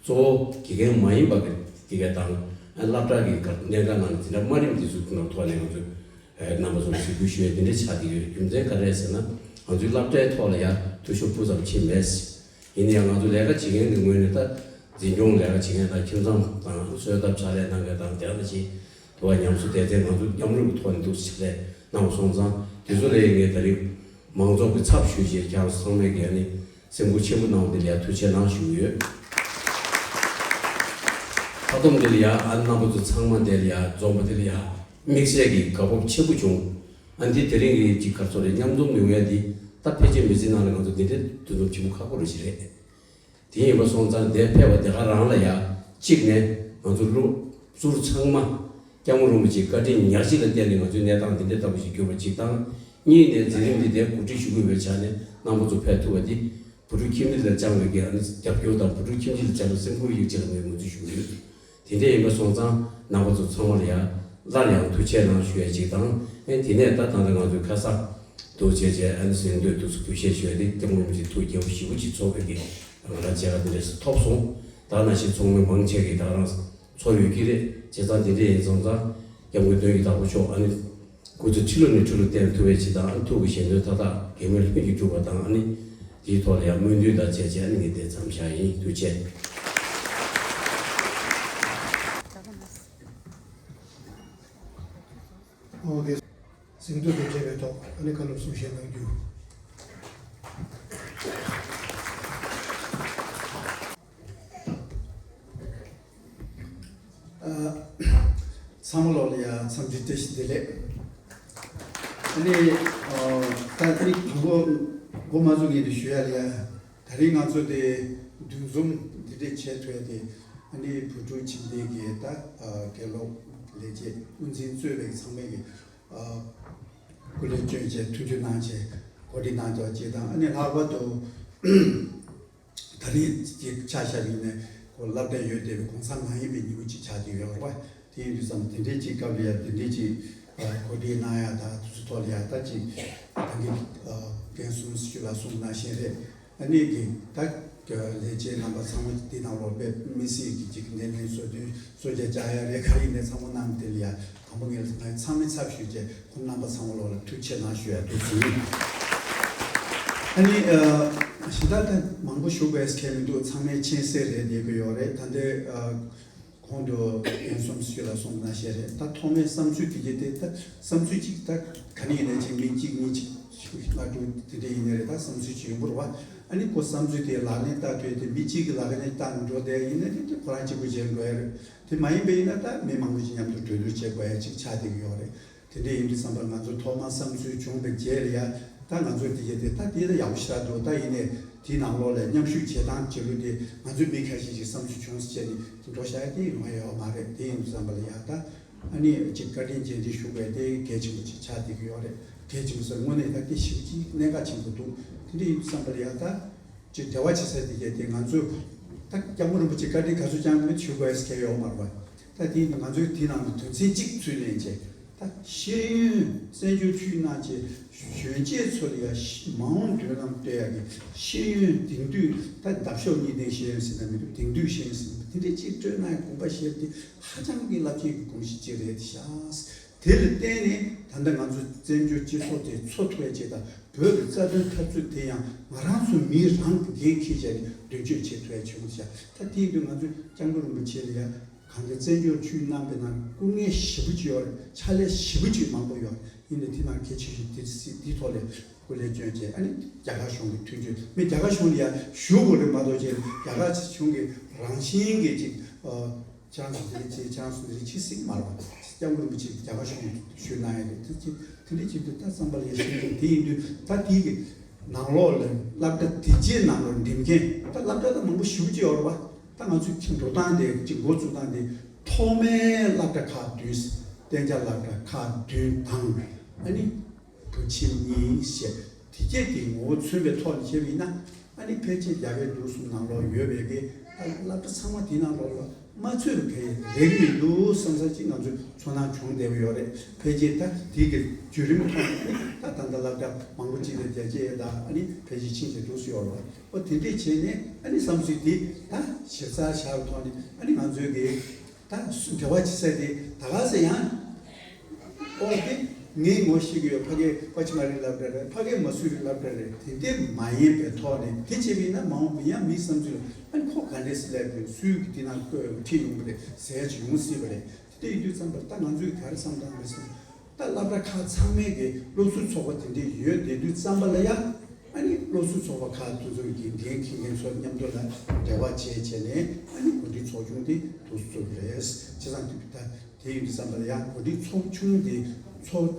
གཙོ་བོ་དགེ་རྒན་མ་ཡིན་པ་གི་དེ་ག་དང་སློབ་གྲྭ་གི་ག་གནད་འགག་ནང་ལ་འཛིན་གྲྭ་དམའ་རིམ་འདི་ཚོ་ཐོག་ནས་ང་ཚོ་རྣམ་པ་ཚོར་གཟིགས་འབུལ་ཞུ་ཡས་འདི་འདྲ་ཆགས་བསྡད་ཡོད། རྒྱུ་མཚན་ག་རེ་རེད་ཟེར་ན། ང་ཚོའི་སློབ་གྲྭའི་ཐོག་ལ་ཡ་འཐུས་ཤོར་སྤུ་ཙམ་ཕྱིན་མེད། ཡིན་ན་ཡང་ང་ཚོ་ལས་ཀ་བྱེད་མཁན་གྱི་ངོས་ནས་ད་འཛིན་སྐྱོང་ལས་ཀ་བྱེད་མཁན་དང་ཁྱིམ་ཚང་དང་གསོལ་ཐབ་ཕྱག་ལས་གནང་མཁན་དང་དེ་ལྟ་བུ་ཅིག་དུ་བ་ཉམས་གསོ་སྡེ་ཚན་ང་ཚོ་མཉམ་རུབ་ཀྱི་ཐོག་ནས་འདུག་ཕྱག་ལས་གནང་བ་སོང་ཙང་དེ་ཚོ་ལ་ངས་ད་རེས་མང་ཚོགས་ཀྱི་ཚབ་ཞུས་བྱས་ཁྱེད་རང་ཚང་མས་ཀྱི་ཨ་ནི་སེམས་ཁུར་ཆེན་པོ་གནང་བ་དེ་ལ་ཡ་ཐུགས་རྗེ་ཆེ་གནང་ཞུ་གི་ཡོད། མཐའ་སྡོམ་དེ་ལ་ཡ་ཨ་ནི་རྣམ་པ་ཚོ་ཚང་མ་དེ་ལ་ཡ་འཛོམས་པ་དེ་ལ་ཡ་དམིགས་བསལ་གྱི་དགའ་སྤོབས་ཆེན་པོ་བྱུང་། ཨ་འདི་དེ་རིང་གི་ཅིག་ག་རེ་ཟེར་རེད། མཉམ་འཛོམས་ཡོང་ཡ་འདི་ད་ཕལ་ཆེར་མི་ཚེ་ནང་ལ་ང་ཚོ་འདི་འདྲའི་འདུ་འཛོམས་ཆེན་པོ་ཁག་པོ་རེ་ཞིག་རེད། དེ་ཡིན་པ་སོང་ཙང་དེ་ཕེབས་པ་དེ་ག་རང་ལ་ཡ་གཅིག་ནས་ང་ཚོ་སློབ་ཟུར་ཚང་མ་སྐྱབས་མགོན་རིན་པོ་ཆེའི་བཀའ་དྲིན་ཉག་གཅིག་ལ་བརྟེན་ནས་ང་ཚོའི་གནས་སྟངས་འདི་འདྲའི་ལྟ་བུ་ཞིག་གྱུར་པ་གཅིག་དང་། གཉིས་ནས་མཛད་རིམ་འདི་འདྲའི་གོ་སྒྲིག་ཞུ་དགོས་པའི་ཆ་ནས་རྣམ་པ་ཚོ་ཕེབས་ཐུབ་པ་འདི་བོད་ཕྲུག་ཁྱིམ་སྡེ་ལ་བཅངས་པའི་གི་ཨ་ནི་རྒྱབ་སྐྱོར་དང་བོད་ཕྲུག་ཁྱིམ་སྡེ་ལ་བཅངས་པའི་སེམས་ཁུར་ཡིད་ཆེས་ལ་ངས་ངོས་འཛིན་ཞུ་གི་ཡོད། དེ་འདྲ་ཡིན་པ་སོང་ཙང་རྣམ་པ་ཚོ་ཚང་མ་ལ་ཡང་སླར་ཡང་ཐུགས་རྗེ་ཆེ་གནང་ཞུ་ཡས་ཅིག་དང་། ཨེ་དེ་ནས་ད་ད་ལྟ་ང་ཚོའི་ཁ་ས་དུ་བྱས་བྱས་ཨ་ནི་གཟེངས་བསྟོད་དུ་སུ་གུས་བཤད་ཞུ་ཡས་དེ་སྐྱབས་མགོན་རིན་པོ་ཆེ་ཐུགས་དགྱེས་པོ་ཞེ་པོ་ཅིག་ཚོར་བའི་གི་ང་རང་མཇལ་ཁ་འདི་འདྲས་སུ་ཐོབ་སོང་། ད་ནང་བཞིན་ཚོགས་མི་མང་ཆེ་གིས་ད་རང་ཚོར་ཡོད་ཀྱི་རེད། བྱས་ཙང་དེ་འདྲས་ཡིན་སོང་ཙང་སྐྱབས་མགོན་དོན་གྱི་བདག་པོ་མཆོག་ཨ་ནི་སྐུ་ཚེ་ཁྲི་ལོ་ནས་ཁྲི་ལོ་བརྟན་ཐུབ་པའི་ཕྱིར་དང་། ཨ་ནི་ཐུགས་ཀྱི་བཞེད་དོན་མཐའ་དག་གེགས་མེད་ལྷུན་གྱིས་གྲུབ་པ་དང་། ཨ་ནི་དེའི་ཐོག་ལ་ཡང་སྨོན་འདུན་དང་བཅས་བྱས་ཨ་ནི་ངས་དེ་མཚམས་བཞག་ཡིན། ཐུགས་རྗེ་ཆེ། ཨོ་དེ་གཟེངས་བསྟོད་དང་འབྲེལ་བའི་ཐོག་ཨ་ནི་བཀའ་སློབ་གསུང་བཤད་གནང་རྒྱུ། ཨ། ཚང་མ་ལོག་ལ་ཡ་འཚམས་འདྲི་བཀྲ་ཤིས་བདེ་ལེགས། ཨ་ནི་ཨ་ད་ཨ་ནི་དང་པོ་འགོ་མ་བཙུགས་སྔོན་དུ་ཞུ་ཡ་ལ་ཡ། ད་རིང་ང་ཚོ་དེ་འདུ་འཛོམས་འདི་འདྲས་བྱེད་ཐུབ་ཡ་དེ་ཨ་ནི་བོད་ཕྲུག་ཁྱིམ་སྡེ་གི་ད་ཨ་དགེ་སློབ་ལས་བྱེད་དབུ་འཛིན་གཙོས་པའི་ཚང་མས་ཀྱི་ཨ་སྐུ་ལས་བསྐྱོན་བྱས་མཐུན་འགྱུར་གནང་བྱས་གོ་སྒྲིག་གནང་བྱས་བྱས་དང་། ཨ་ནི་ལྷག་པར་དུ་ད་རེས་ཀྱི་ཆ་བཞག་ཡིན་ནའི་ཁོ་སློབ་གྲྭ་ཡོད་བསྡད་པའི་གུང་སེང་ནང་ཡིན་པའི་ཉིན་མོ་གཅིག་ཆགས་ཀྱི་ཡོད་རེད་བ། དེ་ཡིན་དུས་ཙམ་དེ་འདྲའི་ཅིག་སྐབས་ལ་ཡ་དེ་འདྲའི་ཅིག་གོ་སྒྲིག་གནང་ཡ་དང་དུས་ཚོད་ཐོག་ལ་ཡ་ད་ཅིག་ད་གིན་རྒན་གསུམ་ཞུ་ལ་གསུངས་ནང་བཞིན་རེད། ཨ་ནི་གི་ད་ ལས་བྱེད་རྣམ་པ་ཚང་མ་འདི་ནང་ལོགས་དཔེ་མི་སྲིད་ཀྱི་ཅིག་འདི་ནས་གསོལ་སྟོན་གསོལ་ཇ་བཅར་ཡ་རེད། ག་རེ་ཡིན་ནའི་ཚང་མ་གནང་། དེ་ལ་ཡ་དང་པོ་ངས་ཚང་མས་ཚབ་ཞུས་བྱས་ཁོང་རྣམ་པ་ཚང་མ་ལོགས་ལ་ཐུགས་རྗེ་གནང་ཞུ་ཡ་འདུག་ཟེར། ཨ་ནི་ཨ་གཞི་ད་ལྟ་མང་པོ་ཞུ་དགོས་ཁེལ་མི་འདུག་ཚང་མས་མཁྱེན་གསལ་རེད། བསྡད་ཀྱི་ཡོད་རེད། ད་ལྟའི་ཨ་གོང་དུ་རྒན་བསོད་ནམས་ཞུས་ལ་གསུངས་པ་ནང་བཞིན་རེད། ད་ཐོག་མའི་བསམ་ཚུལ་དེ་གྱད་དེ་ད་བསམ་ཚུལ་གཅིག་ད་ག་ནས་ཡིན་ནའི་ཅིག་མི་གཅིག་གཉིས་གཅིག་ལྔ་དྲུག་དེ་འདྲ་ཡིན་ནའི་རེད། ད་བསམ་ཚུལ་གཅིག་ཡོང་གི་རེད་བ། ཨ་ནི་ཁོ་བསམ་ཚུལ་དེ་ལག་ལེན་བསྟར་དུས་དེ་མི་གཅིག་གི་ལག་ལེན་བསྟར་ནས་འགྲོ་བསྡད་ཡིན་ན་དེ་ཁོ་རང་གཅིག་པུ་བྱེད་དགོས་ཡ་རེད། དེ་མ་ཡིན་པ་ཡིན་ན་ད་མི་མང་པོ་ཞིག་མཉམ་དུ་གྲོས་བསྡུར་བྱེད་དགོས་ཡ་ཅིག་ཆགས་བསྡད་ཀྱི་ཡོད་རེད། དེ་འདྲ་ཡིན་དུས་ཙམ་པར་ང་ཚོ་ཐོག་མར་བསམ་ཚུལ་བྱུང་བའི་རྗེས་ལ་ཡ་ད་ང་ཚོ་དེ་གྱད་དེ་ད་དེ་ལ་ཡག་པོ་ཞེ་དྲག་འདུག་ད་ཡིན་ནའི་དེའི་ནང་ལོགས་ལ་མཉམ་ཞུགས་བྱེད་སྟངས་བྱེད་ལུགས་དེ་ང་ཚོའི་མི་ཁ་ཤས་ཤིག་བསམ་ཚུལ་བྱུང་ཟེར་བྱས་ནས་འགྲོ་བཞག་ཡ་དེ་ཡོང་ཡ་ཡོད་མ་རེད། དེ་ཡིན་དུས་ཙམ་པ་ལ་ཡ་ད་ཨ་ནི་ཅིག་བཀའ་དྲིན་རྗེས་དྲན་ཞུ་དགོས་དེ་གལ་ཆེན་པོ་ཅིག་ཆགས་བསྡད་ཀྱི་ཡོད་རེད། གལ་ཆེན་པོ་ཟེར་དངོས་གནས་ད་དེ་ཞེ་པོ་ཅིག་གནད་འགག་ཆེན་པོ་འདུག་དེ་འདྲ་ཡིན་དུས་ཙམ་པ་ལ་ཡ་ད། ཅིག་འབྲེལ་བ་བྱེད་ས་དེ་གྱད་དེ་ང་ཚོ་ད་སྐྱབས་མགོན་རིན་པོ་ཆེ་བཀའ་དྲིན་ག་ཚོད་བསྐྱངས་མིན་ཞུ་དགོས་ཟེར་མཁན་ཡོད་མ་རེད་པ། ད་དེ་ཡིན་དུས་ང་ཚོའི་དེ་ནང་དུ་དོན་ཚན་གཅིག་ཚུད་ལེན་བྱས། ད་ཤེས་ཡོན་བཙན་བྱོལ་ཁྲིམས་ནང་བཅས་གཞོན་སྐྱེས་ཚོ་ལ་ཡ་མ་འོངས་མདུན་ལམ་གཏོད་ཡ་གི་ཤེས་ཡོན་དེང་དུས་ད་འདབ་གཤོག་གཉིས་ལྡན་ཤེས་ཡོན་ཟེར་ན་མི་འདུག་དེང་དུས་ཤེས་ཡོན་ཟེར་ན་དེ་འདྲའི་ཅིག་སྤྲོད་གནང་ཡ་དགོངས་པ་བཞེས་པ་དེ་ཧ་ཅང་གི་རླབས་ཆེན་གྱི་གོམས་གཤིས་ཅིག་རེད་ཤག་དེ་ལ་བརྟེན་ནས་ད་ལྟ་ང་ཚོ་བཙན་བྱོལ་སྤྱི་ཚོགས་དེ་འཚོ་ཐུབ་ཡ་ཅིག་དང་། བོད་ཀྱི་རྩ་དོན་འཐབ་རྩོད་དེ་ཡང་ང་རང་ཚོ་མི་རང་གིས་འགན་འཁྱེར་བྱས་ནས་མདུན་སྐྱོད་བྱེད་ཐུབ་ཡ་བྱུང་ཤག་ད་དེ་ཡིན་དུས་ང་ཚོས་སྐྱབས་མགོན་རིན་པོ་ཆེ་ལ་ཡ་གང་ལྟར་བཙན་བྱོལ་ཁྲིམས་གནང་པའི་ནང་སྐུ་ངལ་ཞེ་པོ་ཅིག་ཡོད་རེད། ཕྱག་ལས་ཞེ་པོ་ཅིག་མང་པོ་ཡོད་རེད། ཡིན་ནའི་དེ་ནང་གལ་ཆེ་ཤོས་དེ་སྲིད་དེའི་ཐོག་ལ་སྐུ་ལས་བསྐྱོན་བྱས། ཨ་ནི་རྒྱ་གར་གཞུང་གི་མཐུན་འགྱུར་མི་རྒྱ་གར་གཞུང་ལ་ཡ་ཞུ་དགོས་རེད་མ་གཏོགས་བྱས་རྒྱ་གར་གཞུང་གི་རང་བཞིན་གྱི་ཅིག་ཨ། ཁྱེད་རང་ཚོ་འདི་རིགས་བྱེད། ཁྱེད་རང་ཚོ་འདི་རིགས་བྱེད་སྲིད་མ་རེད་པ། སྐྱབས་མགོན་རིན་པོ་ཆེ་གིས་རྒྱ་གར་གཞུང་ཞུས་གནང་ཡ་རེད། དེ་ཅི་དེ་འདྲ་བྱེད་དུས་ད་བསམ་པ་ལ་ཡ་ཞིག་འདུག་དེ་ཡིན་དུས་ད་དེའི་གི་ནང་ལོགས་ལ་སློབ་གྲྭ་དེ་རྗེས་ནང་ལོགས་འགྲིམ་མཁན་ད་སློབ་གྲྭ་ད་མང་པོ་ཞེ་པོ་ཅིག་ཡོད་རེད་པ། ད་ང་ཚོས་ཁྱིམ་འགྲོ་སྟངས་དེ་ཅིག་འགོ་བཙུགས་སྟངས་དེ་ཐོག་མའི་སློབ་གྲྭ་ཁག་བདུན། གཏན་འཇགས་སློབ་གྲྭ་ཁག་བདུན་དང་། ཨ་ནི། བུ་ཆེན་གཉིས་བྱས། དེ་གྱད་དེ་ངོ་བོ་མཚོན་པའི་ཐོག་ནས་བཤད་པ་ཡིན་ན། ཨ་ནི་ཕལ་ཆེར་རྒྱ་བལ་འབྲུག་གསུམ་ནང་ལོགས་ཡོད་པའི་གི་ད་སློབ་གྲྭ་ཚང་མ་དེ་ནང་ལོགས་ལ་མ་ཚུད་པའི་གི་རེག་མི་འདུག་བསམ་ས་ཅིག་ང་ཚོས་ཚོར་སྣང་བྱུང་བསྡད་པ་ཡོད་རེད། ཕལ་ཆེར་ད་དེ་གི་བརྒྱུད་རིམ་ཐོག་ནས་ཨ་ནི་ད་ད་ལྟ་སློབ་གྲྭ་མང་པོ་ཅིག་ལ་རྒྱ་སྐྱེད་ད་ཨ་ནི་ཕལ་ཆེར་ཕྱིན་བྱས་འདུག་སེ་ཡོད་རེད། ཨོ་དེ་འདྲས་བྱས་ནས་ཨ་ནི་བསམ་ཚུལ་དེ་ད་ཞིབ་ཚགས་བཞག་པའི་ཐོག་ནས་ཨ་ནི་ང་ཚོའི་གི་ད་འབྲེལ་བ་བྱེད་ས་དེ་ད་ག་ཟེ་ཡང་། ཨོ་དེ་ངས་ངོ་ཤེས་ཀྱི་ཡོད། ཕ་གི་པ་ཆི་མ་རི་སློབ་གྲྭ་རེད། ཕ་གི་མ་སུ་རི་སློབ་གྲྭ་རེད། དེ་འདྲས་མ་ཡིན་པའི་ཐོག་ནས་དེ་བྱས་པ་ཡིན་ན་མ་འོངས་པ་ཡང་མིའི་བསམ་ཚུལ་ལ་ཨ་ནི་ཁོ་ག་འདྲས་སེ་སླེབས་ཡོད། སུའི་གི་དེ་ནང་བསྐོས་ཡོད་ཁྲིད་ཡོང་གི་རེད་ཟེར་ཡ་ཅིག་ཡོང་སྲིད་པ་རེད། དེ་འདྲས་ཡིན་དུས་ཙམ་པར་ད་ང་ཚོས་ག་རེ་བསམ་བཏང་མེད་སོང་། ད་སློབ་གྲྭ་ཁག་ཚང་མའི་གི་སློབ་ཟུར་ཚོགས་པ་དེ་འདྲས་ཡོད་བསྡད་དུས་ཙམ་པ་ལ་ཡ། ཨ་ནི་སློབ་ཟུར་ཚོགས་པ་ཁག་དེ་ཚོ་གི་འགན་འཁྱེར་མཁན་ཚོ་མཉམ་དུ་ལ་འབྲེལ་བ་བྱས་བྱས་ནས་ཨ་ནི་གོ་སྒྲིག་ཚོགས་ཆུང་དེ་འདུག་བཙུགས་རེད། བྱས་ཙང་དེ་ད་དེ་ཡིན་དུས་ཙམ་པ་ལ་ཡ་གོ་སྒྲིག་ཚོགས་ཆུང་དེ་ཚོགས་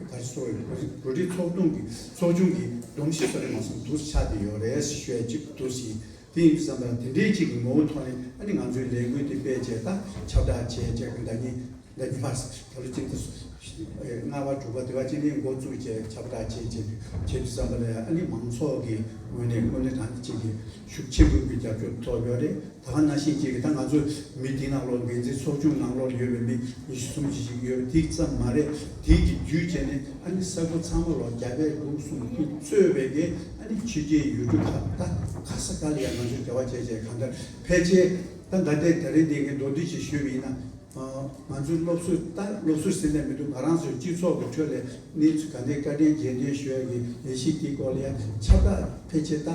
ག་རེ་ཟེར་དགོས་རེད། གོ་སྒྲིག་ཚོགས་ཆུང་གི་ཚོགས་ཆུང་གི་སྒྲོམ་གཞི་བཟོ་འདྲ་མ་སོང་འདུག་ཆགས་བསྡད་ཡོད་རེད་ཞུ་ཡ་གཅིག་འདུག་ཟེར། དེ་ཡིན་དུས་ཙམ་པ་དེ་འདྲའི་གཅིག་གི་ངོ་བོ་ཐོག་ནས་ཨ་ནི་ང་ཚོའི་ལས་འགུལ་དེ་སྤེལ་བྱས་ད་ཁྱབ་བསྒྲགས་བྱས་བྱས་ཟླ་ཉིན་ཟླ་ཉི་མ་ཟླ་ལོ་གཅིག་ཏུ་ལྔ་པ་དྲུག་པ་དེ་བ་གཅིག་ནས་འགོ་བཙུགས་བྱས་ཁྱབ་བསྒྲགས་བྱས་བྱས་བྱས་དུས་ཙམ་པ་ལ་ཨ་ནི་མང་ཚོགས་ཀྱི་ངོས་ནས་དངོས་གནས་དྲང་གནས་གཅིག་གི་ཤུགས་ཆེན་པོའི་རྒྱབ་སྐྱོར་ཐོབ་ཡོད་རེད། ད་ག་ནང་བཞིན་གཅིག་གི་ད་ང་ཚོ་མི་དེ་ནང་ལོགས་འགན་འཛིན་ཚོགས་ཆུང་ནང་ལོགས་ཡོད་པའི་མི་ཉི་ཤུ་སུམ་ཅུ་ཞིག་ཡོད་པ་དེ་ཙམ་མ་རེད། དེ་གི་བརྒྱུད་བྱས་ནས་ཨ་ནི་ས་ཁུལ་ཚང་མ་ལོགས་རྒྱ་བལ་འབྲུག་གསུམ་ཁུལ་གཙོས་པའི་གི་ཨ་ནི་ཕྱི་རྒྱལ་ཡུལ་གྲུ་ཁག་ད་ག་ས་ག་ལ་ཡང་ང་ཚོས་འབྲེལ་བ་བྱས་བྱས་གང་ལྟར་ཕལ་ཆེར་ད་ད་ལྟའི་ད་རེས་འདི་ངས་མདོར་བསྡུས་ཤིག་ཞུས་པ་ཡིན་ན། ང་ཚོའི་སློབ་ཟུར་ད་སློབ་ཟུར་ཟེར་ནས་མི་འདུག་ང་རང་ཚོའི་སྤྱི་ཚོགས་ཀྱི་ཁྲོད་ལས་གནས་ཚུལ་ག་འདྲའི་བཀའ་དྲིན་རྗེས་དྲན་ཞུ་ཡ་གི་ལས་གཞི་དེའི་སྐོར་ལ་ཡང་ཁྱབ་བསྒྲགས་ཕལ་ཆེར་ད་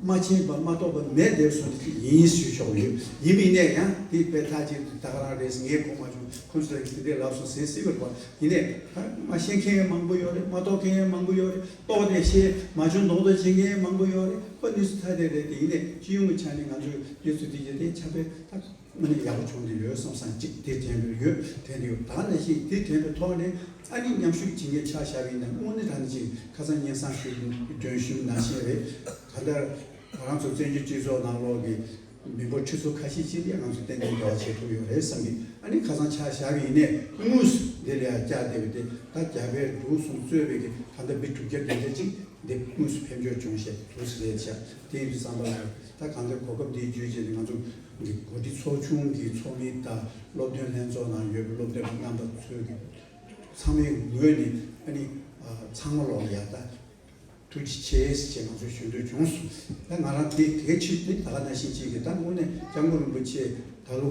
མ་མཁྱེན་པ་མ་རྟོགས་པ་མེད་བསྡད་སོང་དེ་ཡིན་ཞུ་ཆོག་ཡོད། ཡིན་པ་ཡིན་ནའི་ཡང་དེ་དཔེ་ཐག་ཆོད་ད་ག་རང་རེད་ངས་གོ་མ་བྱུང་། ཁོང་ཚོས་དེ་འདྲའི་ལབ་སོང་ཟེར་སྲིད་པ་རེད་པ། ཡིན་ནའི་ད་མ་ཤེས་མཁན་ཡང་མང་པོ་ཡོད་རེད། མ་རྟོགས་མཁན་ཡང་མང་པོ་ཡོད་རེད། རྟོགས་ནས་ཤེས་མ་བྱུང་མདོག་མདོག་བྱེད་མཁན་ཡང་མང་པོ་ཡོད་རེད། ཁོ་གནས་ཚུལ་ཐ་དད་རེད། དེ་ཡིན་ནའི་སྤྱི་ཡོངས་ཀྱི་ཆ་ནས་ང་ཚོས་གནས་ཚུལ་དེ་བརྒྱུད་དེ་ཁྱབ་སྤེལ་ད། དངོས་གནས་ཡག་པོ་བྱུང་འདི་ཡོད་བསམ་སང་གཅིག་དེ་དྲན་པའི་ཡོད། དྲན་འདི་ཡོད། ད་ནང་བཞིན་དེ་དྲན་པའི་ཐོག་ནས་ཨ་ནི་མཉམ་ཞུགས་བྱེད་མཁན་ཆ་བཞག་པ་ཡིན་ན་དངོས་གནས་ད་ནི་ཅིག་ཁ་སང་སྙན་སེང་ཞུས་དོན་ཞུས་ནང་བཞིན་རེད། ག་ལྟར་ང་རང་ཚོ་བཙན་བྱོལ་སྤྱི་ཚོགས་ནང་ལོགས་ཀྱི་མི་འབོར་ཁྲི་ཚོ་ཁ་ཤས་ཅིག་ལ་ང་ཚོ་ཏན་ཏན་འབྲེལ་བ་བྱེད་ཐུབ་ཡོད་རེད་བསམ་གི། ཨ་ནི་ཁ་སང་ཆ་བཞག་པ་ཡིན་ནའི་དངོས་སུ་འདི་ལ་ཡང་བཅར་བསྡད་པ་དེ་ད་རྒྱ་བལ་འབྲུག་གསུམ་གཙོས་པའི་གི་ད་ལྟ་མི་དྲུག་བརྒྱ་བདུན་བརྒྱ་ཅིག་འདི་དངོས་སུ་ཕེབས་འབྱོར་བྱུང་ཞེས་འདུག་ཟེར་བྱ། དེ་ཡིན་དུས་ཙམ་པ་ལ་ད་གང་ལྟར་གོ་སྐབས་འདི་བརྒྱུད་བྱས་ནས་ང་ཚོ་གི་གོ་སྒྲིག་ཚོགས་ཆུང་གི་ཚོགས་མི་དང་སློབ་སྟོན་ལྷན་ཚོགས་ནང་ཡོད་པའི་སློབ་སྟོན་པ་རྣམ་པ་ཚོས་ཀྱི་ཚང་མའི་ངོས་ནས་ཨ་ནི་ཚང་མ་ལོག་ལ་ཡ་ད་ ཐུགས་རྗེ་ཆེ་ཞེས་ང་ཚོས་ཞུ་འདོད་བྱུང་སོང་། ད་ང་རང་དེ་གལ་ཆེ་དེ་ད་ག་ནང་བཞིན་ཅིག་གི་ད་དངོས་གནས་སྐྱབས་མགོན་རིན་པོ་ཆེ་ད་ལོ་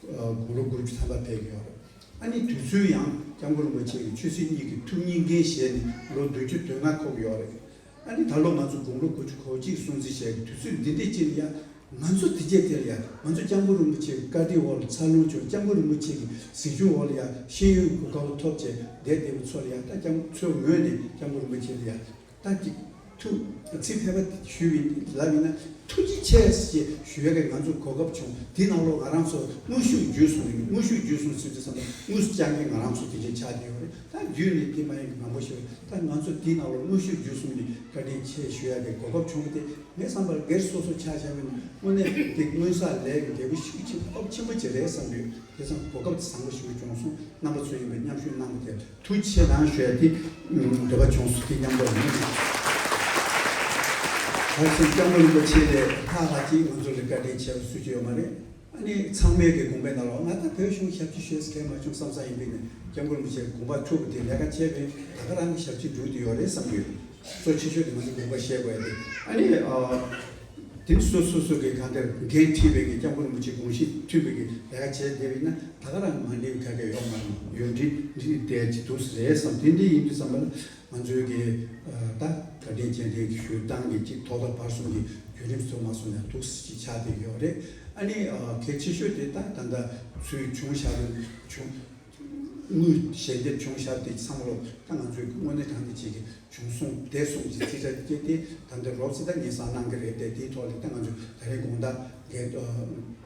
དགུང་ལོ་དགུ་བཅུ་ཐམ་པ་ཕེབས་ཡོད་རེད། ཨ་ནི་དུས་ཚོད་ཡང་སྐྱབས་མགོན་རིན་པོ་ཆེ་གི་ཆོས་སྲིད་གཉིས་ཀྱི་ཐུགས་མཉེས་འགན་བཞེས་ནས་ལོ་བདུན་ཅུ་དོན་ལྔ་འཁོར་ཡོད་རེད། ཨ་ནི་ད་ལོ་ང་ཚོ་དགུང་ལོ་དགུ་བཅུ་གོ་གཅིག་སྲུང་བརྩི་བྱས་ཀྱི་དུས་ཚོད་འདི་འདྲའི་ཅིག་ལ་ཡང་ང་ཚོ་དེ་རྗེས་དེ་ལ་ཡང་ང་ཚོ་སྐྱབས་མགོན་རིན་པོ་ཆེའི་བཀའ་དྲིན་འོག་ལ་འཚར་ལོངས་བྱུང་། སྐྱབས་མགོན་རིན་པོ་ཆེ་གི་གཟིགས་སྐྱོང་འོག་ལ་ཡང་ཤེས་ཡོན་གོ་སྐབས་ཐོབ་བྱས་བསྡད་བསྡད་པ་ཚོ་ལ་ཡང་ད་སྐྱབས་ཚོའི་ངོས་ནས་སྐྱབས་མགོན་རིན་པོ་ཆེ་ལ་ཡང་ད་ཅིག་ཐུགས་ཚིག་ཕལ་པ་ཞུས་པའི་ལབ་ཡིན་ན་ཐུགས་རྗེ་ཆེ་ཞེས་ཞུ་ཡ་གི་ང་ཚོ་གོ་སྐབས་བྱུང་། དེ་ནང་ལོགས་ང་རང་ཚོ་དངོས་ཤུགས་བརྒྱུད་སོང་ནས་དངོས་ཤུགས་བརྒྱུད་སོང་ཟེར་དུས་ཙམ་པ་དངོས་སུ་བཅར་མཁན་ང་རང་ཚོ་དེ་འདྲའི་ཆགས་བསྡད་ཡོད་རེད། ད་བརྒྱུད་ནས་དེ་མ་ཡིན་པའི་མང་པོ་ཞིག་ད་ང་ཚོ་དེ་ནང་ལོགས་དངོས་ཤུགས་བརྒྱུད་སོང་ནས་བཀའ་དྲིན་ཆེ་ཞུ་ཡ་གི་གོ་སྐབས་བྱུང་བ་དེ་ངའི་བསམ་པར་སྒེར་སོ་སོ་ཆ་བཞག་པ་ཡིན་ན་དངོས་གནས་དེ་སྔོན་བསགས་ལས་ཀྱི་འབྲས་བུ་ཤུགས་ཆེན་སྟོབས་ཆེན་པོ་ཅིག་རེད་བསམ་ཡོད། དེ་ཙམ་གོ་སྐབས་དེ་བཟང་པོ་ཞིག་བྱུང་སོང་། རྣམ་པ་ཚོ་ཡིན་པའི་མཉམ་ཞུགས་གནང་བ་དེ་ཐུགས་རྗེ་ཆེ་གནང་ཞུ་ཡ་དེ་འདོད་པ་བྱུང་སོང་། དེ་མཉམ་དུ་ཡིན། ད་ཕྱིན་སྐྱབས་མགོན་རིན་པོ་ཆེ་ལས་ལྷག་ལྷག་ཅིག་ང་ཚོ་ལ་བཀའ་དྲིན་ཆེ་བ་སུ་ཅི་ཡོད་མ་རེད། ཨ་ནི་ཚང་མས་ཀྱི་དགོངས་པའི་ནང་ལ་ང་ད་བོད་གཞུང་ཞབས་ཕྱི་ཞུས་ཟེར་མཁན་མ་བྱུང་བསམ་བསམ་ཡིན་པས་ནས་སྐྱབས་མགོན་རིན་པོ་ཆེ་དགོངས་པ་ཐུབ་པ་དེ་ལས་ཀ་བྱས་པས་ད་ག་རང་གི་ཞབས་ཕྱི་འགྲུབ་བསྡད་ཡོད་རེད་བསམ་གྱི་ཡོད། གཙོ་ཆེ་ཤོས་དེ་ང་ཚོ་དགོངས་པ་བཞེས་དགོས་ཡ་དེ་ཨ་ནི་དེ་ནི་སོ་སོ་སོ་གི་གང་ལྟར་འགན་འཁྲི་བའི་གི་སྐྱབས་མགོན་རིན་པོ་ཆེ་དགོངས་གཞི་མཐུན་པའི་གི་ལས་ཀ་བྱས་བསྡད་པ་ཡིན་ན་ད་ག་རང་མ་འགྲིག་ག་གེ་ཡོད་མ་རེད། ཡོད་འགྲིག་འགྲིག་བསྡད་ཀྱི་འདུག་ཟེར་བསམ། དེ་འདྲ་ཡིན་དུས་ཙམ་པ་ལ་ང་ཚོའི་གི་ད་བཀའ་དྲིན་རྗེས་དྲན་གྱི་ཞུ་སྟངས་ཀྱི་གཅིག་ཐོག་མཐའ་བར་གསུམ་གྱི་བརྒྱུད་རིམ་ཚོ་མ་སོང་ནས་འདུག་ཅིག་ཆགས་བསྡད་ཡོད་རེད། ཨ་ནི་གལ་ཆེ་ཤོས་དེ་ད་ད་ལྟ་ཚུལ་བྱུང་བཞག་རེད། བྱུང་དངུལ་ཞལ་འདེབས་བྱུང་བཞག་དེ་ཚང་མ་ལོ་ད་ང་ཚོའི་དངོས་གནས་དྲང་བདེན་བྱེད་ཀྱི་བྱུང་སོང་བསྡད་སོང་གི་རྩིས་ཁྲ་སྐྱེས་ཏེ་ད་ལྟ་རོབ་ཙམ་ད་ཉེན་སང་གནང་གི་རེད་དེ། དེའི་ཐོག་ལ་ད་ང་ཚོས་ད་རེས་དགོང་དག་འགན་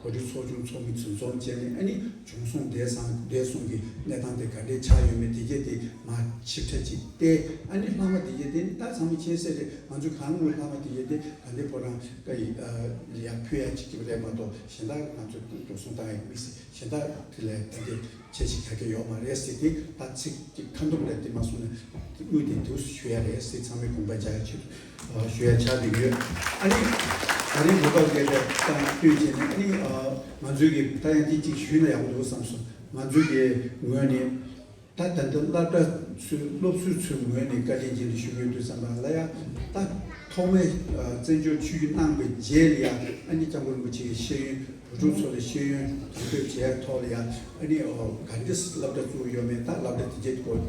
གོ་སྒྲིག་ཚོགས་ཆུང་ཚོགས་མི་ཚོ་འཛོམས་བྱས་ནས་ཨ་ནི་བྱུང་སོང་བསྡད་སང་བསྡད་སོང་གི་གནས་སྟངས་དེ་ག་འདྲས་ཆགས་ཡོད་མེད་དེ་གྱད་དེ་མ་ཞིབ་ཕྲ་ཅིག་བལྟས། ཨ་ནི་ལྷག་མ་དེ་གྱད་དེ་ནི་ད་ཚང་མས་མཁྱེན་གསལ་རེད། ང་ཚོས་གང་དངུལ་ལྷག་མ་དེ་གྱད་དེ་ད་ལྟའི་ཕོ་བྲང་ཀ་ཡི་ཡར་ཕུལ་ཡ་ཅིག་གི་རེད་མ་གཏོགས་གཞན་དག་ང་ཚོས་འགྲོ་སོང་བཏང་ཡ་མི་སྲིད། གཞན་དག་དེ་ལས་ད་ལྟའི་ཁྱད་ཆོས་ག་གེ་ཡོད་མ་རེད་ཟེར་ཏེ་ད་ཚིག་གཅིག་ཁ་འདོམས་རེད་དེ་མ་སོང་ན་དངུལ་དེ་འདུག་ཞུ་ཡ་རེད་ཟེར་ཚང་མས་དགོངས་པ་འཇགས་ཡ་ཆེད་དུ་ཞུ་ཡ་ཆགས་བསྡད་ཡོད། ཨ་ནི་ད་རིང་གོ་སྐབས་རྒྱས་པའི་སྟེང་བསྟུན་བྱས་ནས་ཨ་ནི་ང་ཚོའི་གི་ད་ཡང་འདི་གཅིག་ཞུས་ན་ཡག་པོ་འདུག་བསམ་སོང་། ང་ཚོའི་གི་ངོས་ནས་ད་ད་ལྟ་སློབ་གྲྭ་ཚོའི་སློབ་ཟུར་ཚོའི་ངོས་ནས་བཀའ་དྲིན་རྗེས་དྲན་ཞུ་གི་ཡོད་དུས་ཙམ་པ་ལ་ཡ་ད་ཐོག་མའི་བཙན་བྱོལ་ཆོས་བརྒྱུད་གནང་བའི་རྗེས་ལ་ཡ་ཨ་ནི་སྐྱབས་མགོན་རིན་པོ་ཆེ་གི་ཤེས་ཡོན། བུ་ཕྲུག་ཚོ་ལ་ཤེས་ཡོན་དར་སྤེལ་བྱས་ཐོག་ལ་ཡང་ཨ་ནི་ག་འདྲས་སློབ་གྲྭ་བཙུགས་ཡོད་མེད་ད་སློབ་གྲྭ་དེ་གྱད་སྐོར་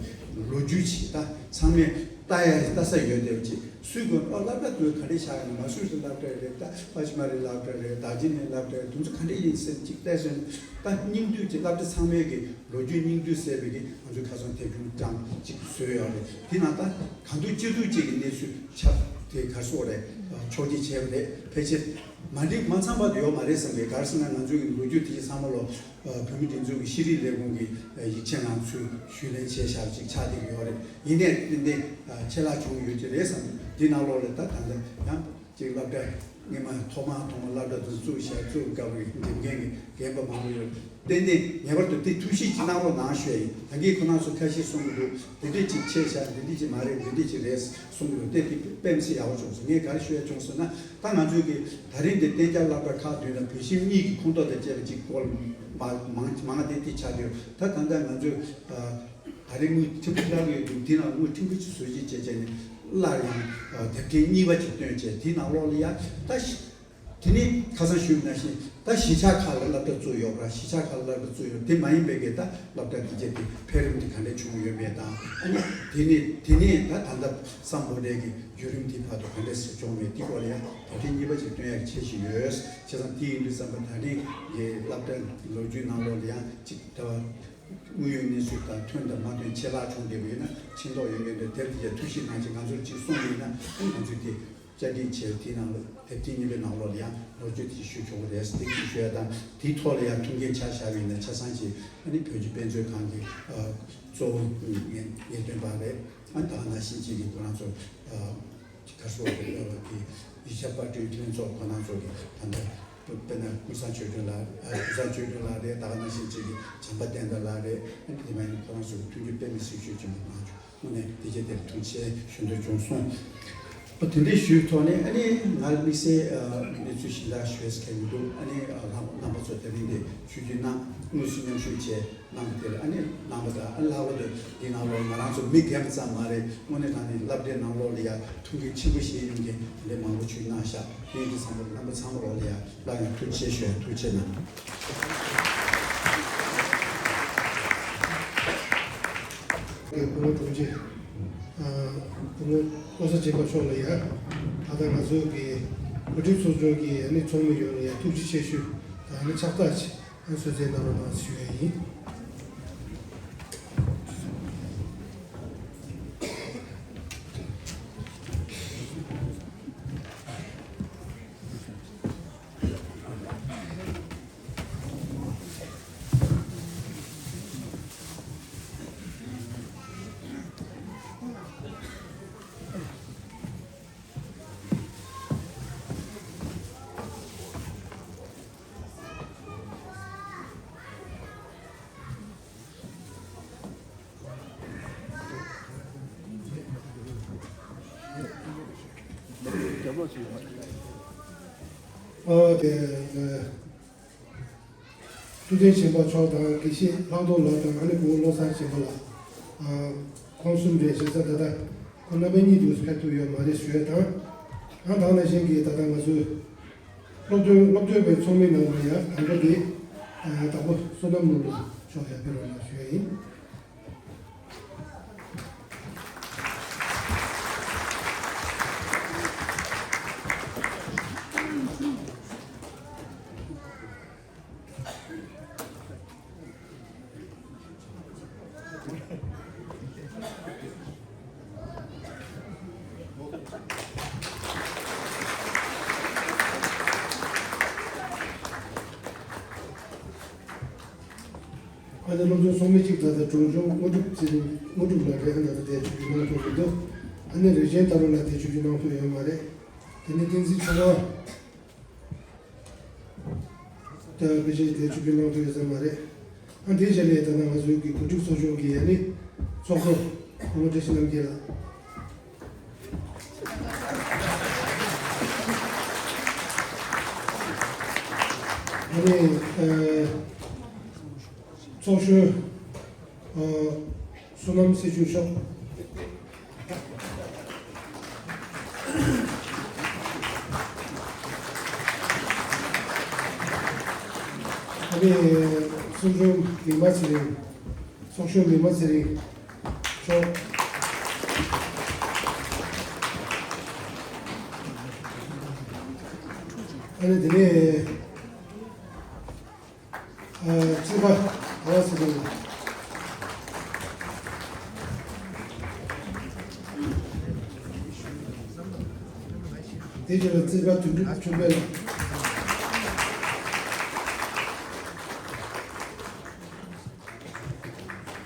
ལོ་རྒྱུས་ཅིག་ད་ཚང་མས་ལྟ་ཡ་ལྟ་ས་ཡོད་དེ་ཅིག་སུས་དགོས་ཨ་སློབ་གྲྭ་དེ་ག་འདྲས་ཆགས་ཡོད་ན་མ་སུ་རི་སློབ་གྲྭ་རེད། ད་པ་ཆི་མ་རི་སློབ་གྲྭ་རེད། རྡོ་རྗེ་གླིང་སློབ་གྲྭ་རེད། དེ་ཚོ་ག་འདྲས་ཡིན་ཟེར་ཅིག་བལྟས་སོང་ན་ད་སྙིང་བསྡུས་ཀྱི་སློབ་གྲྭ་ཚང་མའི་གི་ལོ་རྒྱུས་སྙིང་བསྡུས་གསལ་བའི་གི་ང་ཚོའི་ཁ་སང་དེབ་གཞུང་ཀྲང་གཅིག་བཟོས་ཡོད་རེད། དེ་ནང་ད་གང་ཐུབ་ཅི་ཐུབ་ཅིག་གི་གནས་ཚུལ་ཆགས་དེ་གར་སོང་རེད། ཕྱོགས་སྒྲིག་བྱས་པ་རེད། ཕལ་ཆེར་མ་འགྲིག་མ་ཚང་པ་དེ་ཡོད་མ་རེད་བསམ་པའི་གར་སོང་ན་ང་ཚོའི་གི་ལོ་རྒྱུས་དེ་ཚང་མ་ལོ་བོད་མི་སྒྲིག་འཛུགས་ཀྱི་ཤེས་རིག་ལས་ཁུངས་ཀྱི་ཡིག་ཆ་ནང་ཚུར་ཞུས་ལེན་བྱས་བཞག་ཅིག་ཆགས་བསྡད་ཀྱི་ཡོད་རེད། ཡིན་ནའི་ཏན་ཏན་ཆད་ལྷག་བྱུང་ཡོད་ཀྱི་རེད་བསམ། འདི་ནང་ལོགས་ལ་ད་ད་ལྟ་ཡང་། ཅིག་སློབ་གྲྭ་སྔོན་མ་ཐོག་མ་ཐོག་མ་སློབ་གྲྭ་དེ་བཙུགས་བཞག་བཙུགས་སྐབས་ཀྱི་འགྲེམས་མཁན་གྱི་རྒན་པ་མང་པོ་ཡོད། ཏན་ཏན་ངེས་པར་དུ་དེ་ཐུགས་ཞིབ་ཅིག་གནང་རོགས་གནང་ཞུ་ཡ་ཡིན། ད་གིན་ཁོ་རང་ཚོ་ཁ་ཤས་གསུང་གི་འདུག་འདི་འདྲས་ཅིག་ཆད་བཞག་འདི་འདྲས་ཅིག་མ་རེད། འདི་འདྲས་ཅིག་རེད་གསུང་གི་འདུག་དེ་དེ་དཔེ་མི་སྲིད་ཡག་པོ་བྱུང་སོང་། ངས་ག་རེ་ཞུ་ཡ་བྱུང་ཟེར་ན་ད་ང་ཚོའི་གི་ད་རིང་འདི་གཏན་འཁྱགས་སློབ་གྲྭ་ཁག་བདུན་དང་བོད་ཁྱིམ་གཉིས་ཀྱི་ཁོངས་གཏོགས་དང་བཅས་པ་ཅིག་སྐོར་མ་མང་མང་དེ་དེ་ཆགས་བསྡད་ཡོད། ད་ད་ལྟ་ང་ཚོས་ད་རེས་དངུལ་ཕྲན་བུ་བརླག་གི་ཡོད་འདུག་དེ་ནང་དངུལ་ཕྲན་བུ་ཅིག་བཟོ་བཅོས་བྱས་བྱས་ནས་སླར་ཡང་དེབ་ཕྲེང་གཉིས་པ་ཅིག་བཏོན་བྱས་དེའི་ནང་ལོགས་ལ་ཡ་ད་ཤི། དེ་ནས་ཁ་སང་ཞུས་པ་ནང་བཞིན་ད་གཞིས་ཆགས་ཁག་ལ་སློབ་གྲྭ་བཙུགས་ཡོད་པ་ར། གཞིས་ཆགས་ཁག་ལ་སློབ་གྲྭ་བཙུགས་ཡོད། དེ་མ་ཡིན་པའི་གི་ད་སློབ་གྲྭ་དེ་གྱད་དེ་འཕེལ་རིམ་དེ་ག་འདྲས་བྱུང་ཡོད་མེད་དང་ཨ་ནི་དེ་ནས་དེ་ནས་ད་ད་ལྟ་སམ་བྷོ་ཊའི་གི་བརྒྱུད་རིམ་དེ་བར་དུ་ག་འདྲས་སེ་བྱུང་མེད་དེ་སྐོར་ལ་ཡང་དེབ་ཕྲེང་གཉིས་པ་ཅིག་བཏོན་ཡག་ཁྱད་ཞིག་ཡོད། བྱས་ཙང་དེ་ཡིན་དུས་ཙམ་པ་ད་རིང་གི་སློབ་གྲྭ་ལོ་རྒྱུས་ནང་ལོགས་ལ་ཡང་ཅིག་ད་བར། དངོས་ཡོད་གནས་ཚུལ་དང་མཐུན་དང་མ་མཐུན་ཆད་ལྷག་བྱུང་བསྡད་པ་ཡིན་ན་ཕྱིན་ཐོག་ཡོད་མཁན་དེ་དེབ་དེ་ཡ་ཐུགས་ཞིབ་གནང་ཆེད་ང་ཚོར་ཅིག་གསུངས་པ་ཡིན་ན་ཨ་ནི་ང་ཚོས་དེ་བསྐྱར་སྒྲིག་བྱས་དེའི་ནང་ལ་དེབ་ཐེར་གཉིས་པའི་ནང་ལོགས་ལ་ཡང་ལོ་རྒྱུས་དེ་ཞུ་ཆོག་གི་རེད་ཟེར་དེ་ཅིག་ཞུ་ཡ་དང་དེའི་ཐོག་ལ་ཡང་ཐུགས་འགན་ཆ་བཞག་པ་ཡིན་ན་ཆ་ཚང་ཅིག་ཨ་ནི་བོད་ཀྱི་དཔེ་མཛོད་ཁང་གི་གཙོ་བོ་ངེས་ངེས་སྟོན་པ་རེད། ཨ་ནི་ད་ག་ནང་བཞིན་ཅིག་གི་ཁོ་རང་ཚོ། ག་སོགས་ཀྱི་ཡོད་པ་དེ་ཡིག་ཆ་པར་སྐྲུན་ལྷན་ཚོགས་ཁོ་ན་ཚོ་གི་ད་ལྟ་དཔེར་ན་ཀུན་བཟང་ཆོས་སྒྲོན་ལགས་ཀུན་བཟང་ཆོས་སྒྲོན་ལགས་རེད། ད་ག་ནང་བཞིན་ཅིག་གི་བྱམས་པ་བསྟན་དར་ལགས་རེད། ཨ་ནི་དེ་མ་ཡིན་ན་ཁོ་རང་ཚོ་གི་མཐུན་འགྱུར་དཔེ་མི་སྲིད་ཤོས་ཆེན་པོ་གནང་བྱུང་། དངོས་གནས་དེ་རྗེས་དེར་ཐུགས་རྗེ་ཆེ་ཞུ་འདོད་བྱུང་སོང་། ཨ་དེ་འདྲའི་ཞུས་ཐོག་ནས་ཨ་ནི་ང་དམིགས་བསལ་གནས་ཚུལ་གཞན་དག་ཞུས་ཟེར་མཁན་མི་འདུག་ཨ་ནི་རྣམ་པ་ཚོ་དེ་རིང་འདི་ཆོས་བརྒྱུད་གནང་ དངོས་སུ་མཉམ་ཞུགས་བྱས་གནང་བ་དེར་ཨ་ནི་གནང་བ་དང་། ཨ་ནི་ལྷག་པར་དུ་འདི་ནང་ལོགས་ང་རང་ཚོ་མི་རྒན་པ་ཙམ་མ་རེད། དངོས་གནས་དྲང་གནས་སློབ་གྲྭའི་ནང་ལོགས་ལ་ཡ་ཐུགས་འགན་ཆེན་པོ་བཞེས་མཁན་དེ་འདྲ་མང་པོ་ཅིག་གནང་ཤག་དེ་ཡིན་དུས་ཙམ་པ་རྣམ་པ་ཚང་མ་ལོགས་ལ་ཡ་སླར་ཡང་ཐུགས་རྗེ་ཆེ་ཞུ། ཐུགས་རྗེ་གནང་། སྐུ་ངོ་དྲུང་ཆེ། ཨ། སྐུ་ངོ་བློ་བཟང་སྦྱིན་པ་མཆོག་ལ་ཡ། ད་ལྟ་ང་ཚོ་གི་གོ་སྒྲིག་ཚོགས་ཆུང་གི་ཨ་ནི་ཚོགས་མི་ཡོངས་ལ་ཡ་ཐུགས་རྗེ་ཆེ་ཞུ། ད་ཨ་ནི་ཕྱག་རྟགས་ཅིག་ཨ་ནི་གསོལ་སྩལ་གནང་རོགས་གནང་ཞུ་ཡ་ཡིན། ཨ། དེ། ཨ། ཐུབ་བསྟན་སྦྱིན་པ་མཆོག་དང་། དགེ་བཤེས་ལྷག་རྡོར་ལགས་དང་། ཨ་ནི་སྐུ་ངོ་བློ་བཟང་སྦྱིན་པ་ལགས། ཨ། ཁོང་གསུམ་རེད། བྱས་ཙང་ད་ལྟ་ཁོང་རྣམ་པ་གཉིས་འདུག་ཕེབས་ཐུབ་ཡོད་མ་རེད་ཞུ་ཡ་དང་། ཨ། ད་ག་ནང་བཞིན་གྱི་ད་ལྟ་ང་ཚོའི་སློབ་སྟོན་སློབ་སྟོན་པའི་ཚོགས་མི་ནང་ལ་ཡང་དང་པོ་དེ། ཨ། དང་པོ་བསོད་ནམས་ནོར་བུ་མཆོག་ཡར་ཕེབས་རོགས་གནང་ཞུ་ཡ་ཡིན། ཨ་ནི་སློབ་སྦྱོང་ཚོགས་མི་གཅིག་ད་ལྟ་དྲུང་ཆུང་དངོས་གྲུབ་ཚེ་རིང་། དངོས་གྲུབ་ལགས་རེད། ཨ་ནི་ད་ལྟ་དེ་ཆུ་རྒྱུན་གནང་ཐུབ་མི་འདུག་ཨ་ནི་རིག་ཆེན་དར་ལགས་དེ་ཆུ་རྒྱུན་གནང་ཐུབ་ཡོད་མ་རེད། དེ་ནས་བསྟན་འཛིན་ཆོས་དབང་། ད་ཕལ་ཆེར་དེ་ཆུ་རྒྱུན་གནང་ཐུབ་ཡོད་ས་མ་རེད། ཨ། དེའི་རྗེས་ལ་ད་ནང་ང་ཚོའི་གི་གོ་སྒྲིག་ཚོགས་ཆུང་གི་ཨ་ནི་ཚོགས་གཙོ་སྐུ་ངོ་བཀྲ་ཤིས་རྣམ་རྒྱལ་ལགས། ཨ་ནི། ཨ། ཚོགས་གཞོན། ཨ། བསོད་ནམས་སྲིད་ཆུང་མཆོག་ཨ་ནི་ཚོགས་གཞོན་མིག་དམར་ཚེ་རིང་། ཚོགས་གཞོན་མིག་དམར་ཚེ་རིང་མཆོག་ཨ་ནི་དེ་ནས། ཨ། རྩིས་པ་ཟླ་བ་ཚེ་རིང་། དེ་རྗེས་ལ་རྩིས་པ་དོན་གྲུབ་ཆོས་འཕེལ་ལགས།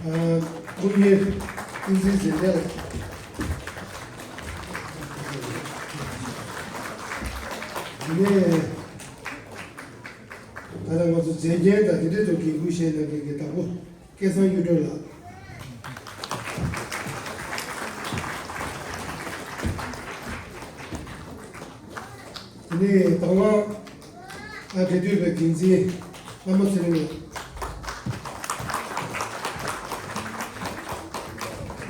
ཨ། དངུལ་གཉེར་བསྟན་འཛིན་ཟིན་བྲལ་ལགས། དེ་ནས། ད་ལྟ་ང་ཚོ་མཛད་འགན་དང་དེ་འབྲེལ་དུ་འགན་འཁུར་བཞེས་གནང་མཁན་གྱི་བདག་པོ་སྐལ་བཟང་གཡུ་སྒྲོན་ལགས། དེ་ནས་དང་བླངས་ཨ་འབྲེལ་མཐུད་པའི་འགན་འཛིན་བླ་མ་ཚེ་རིང་ལགས།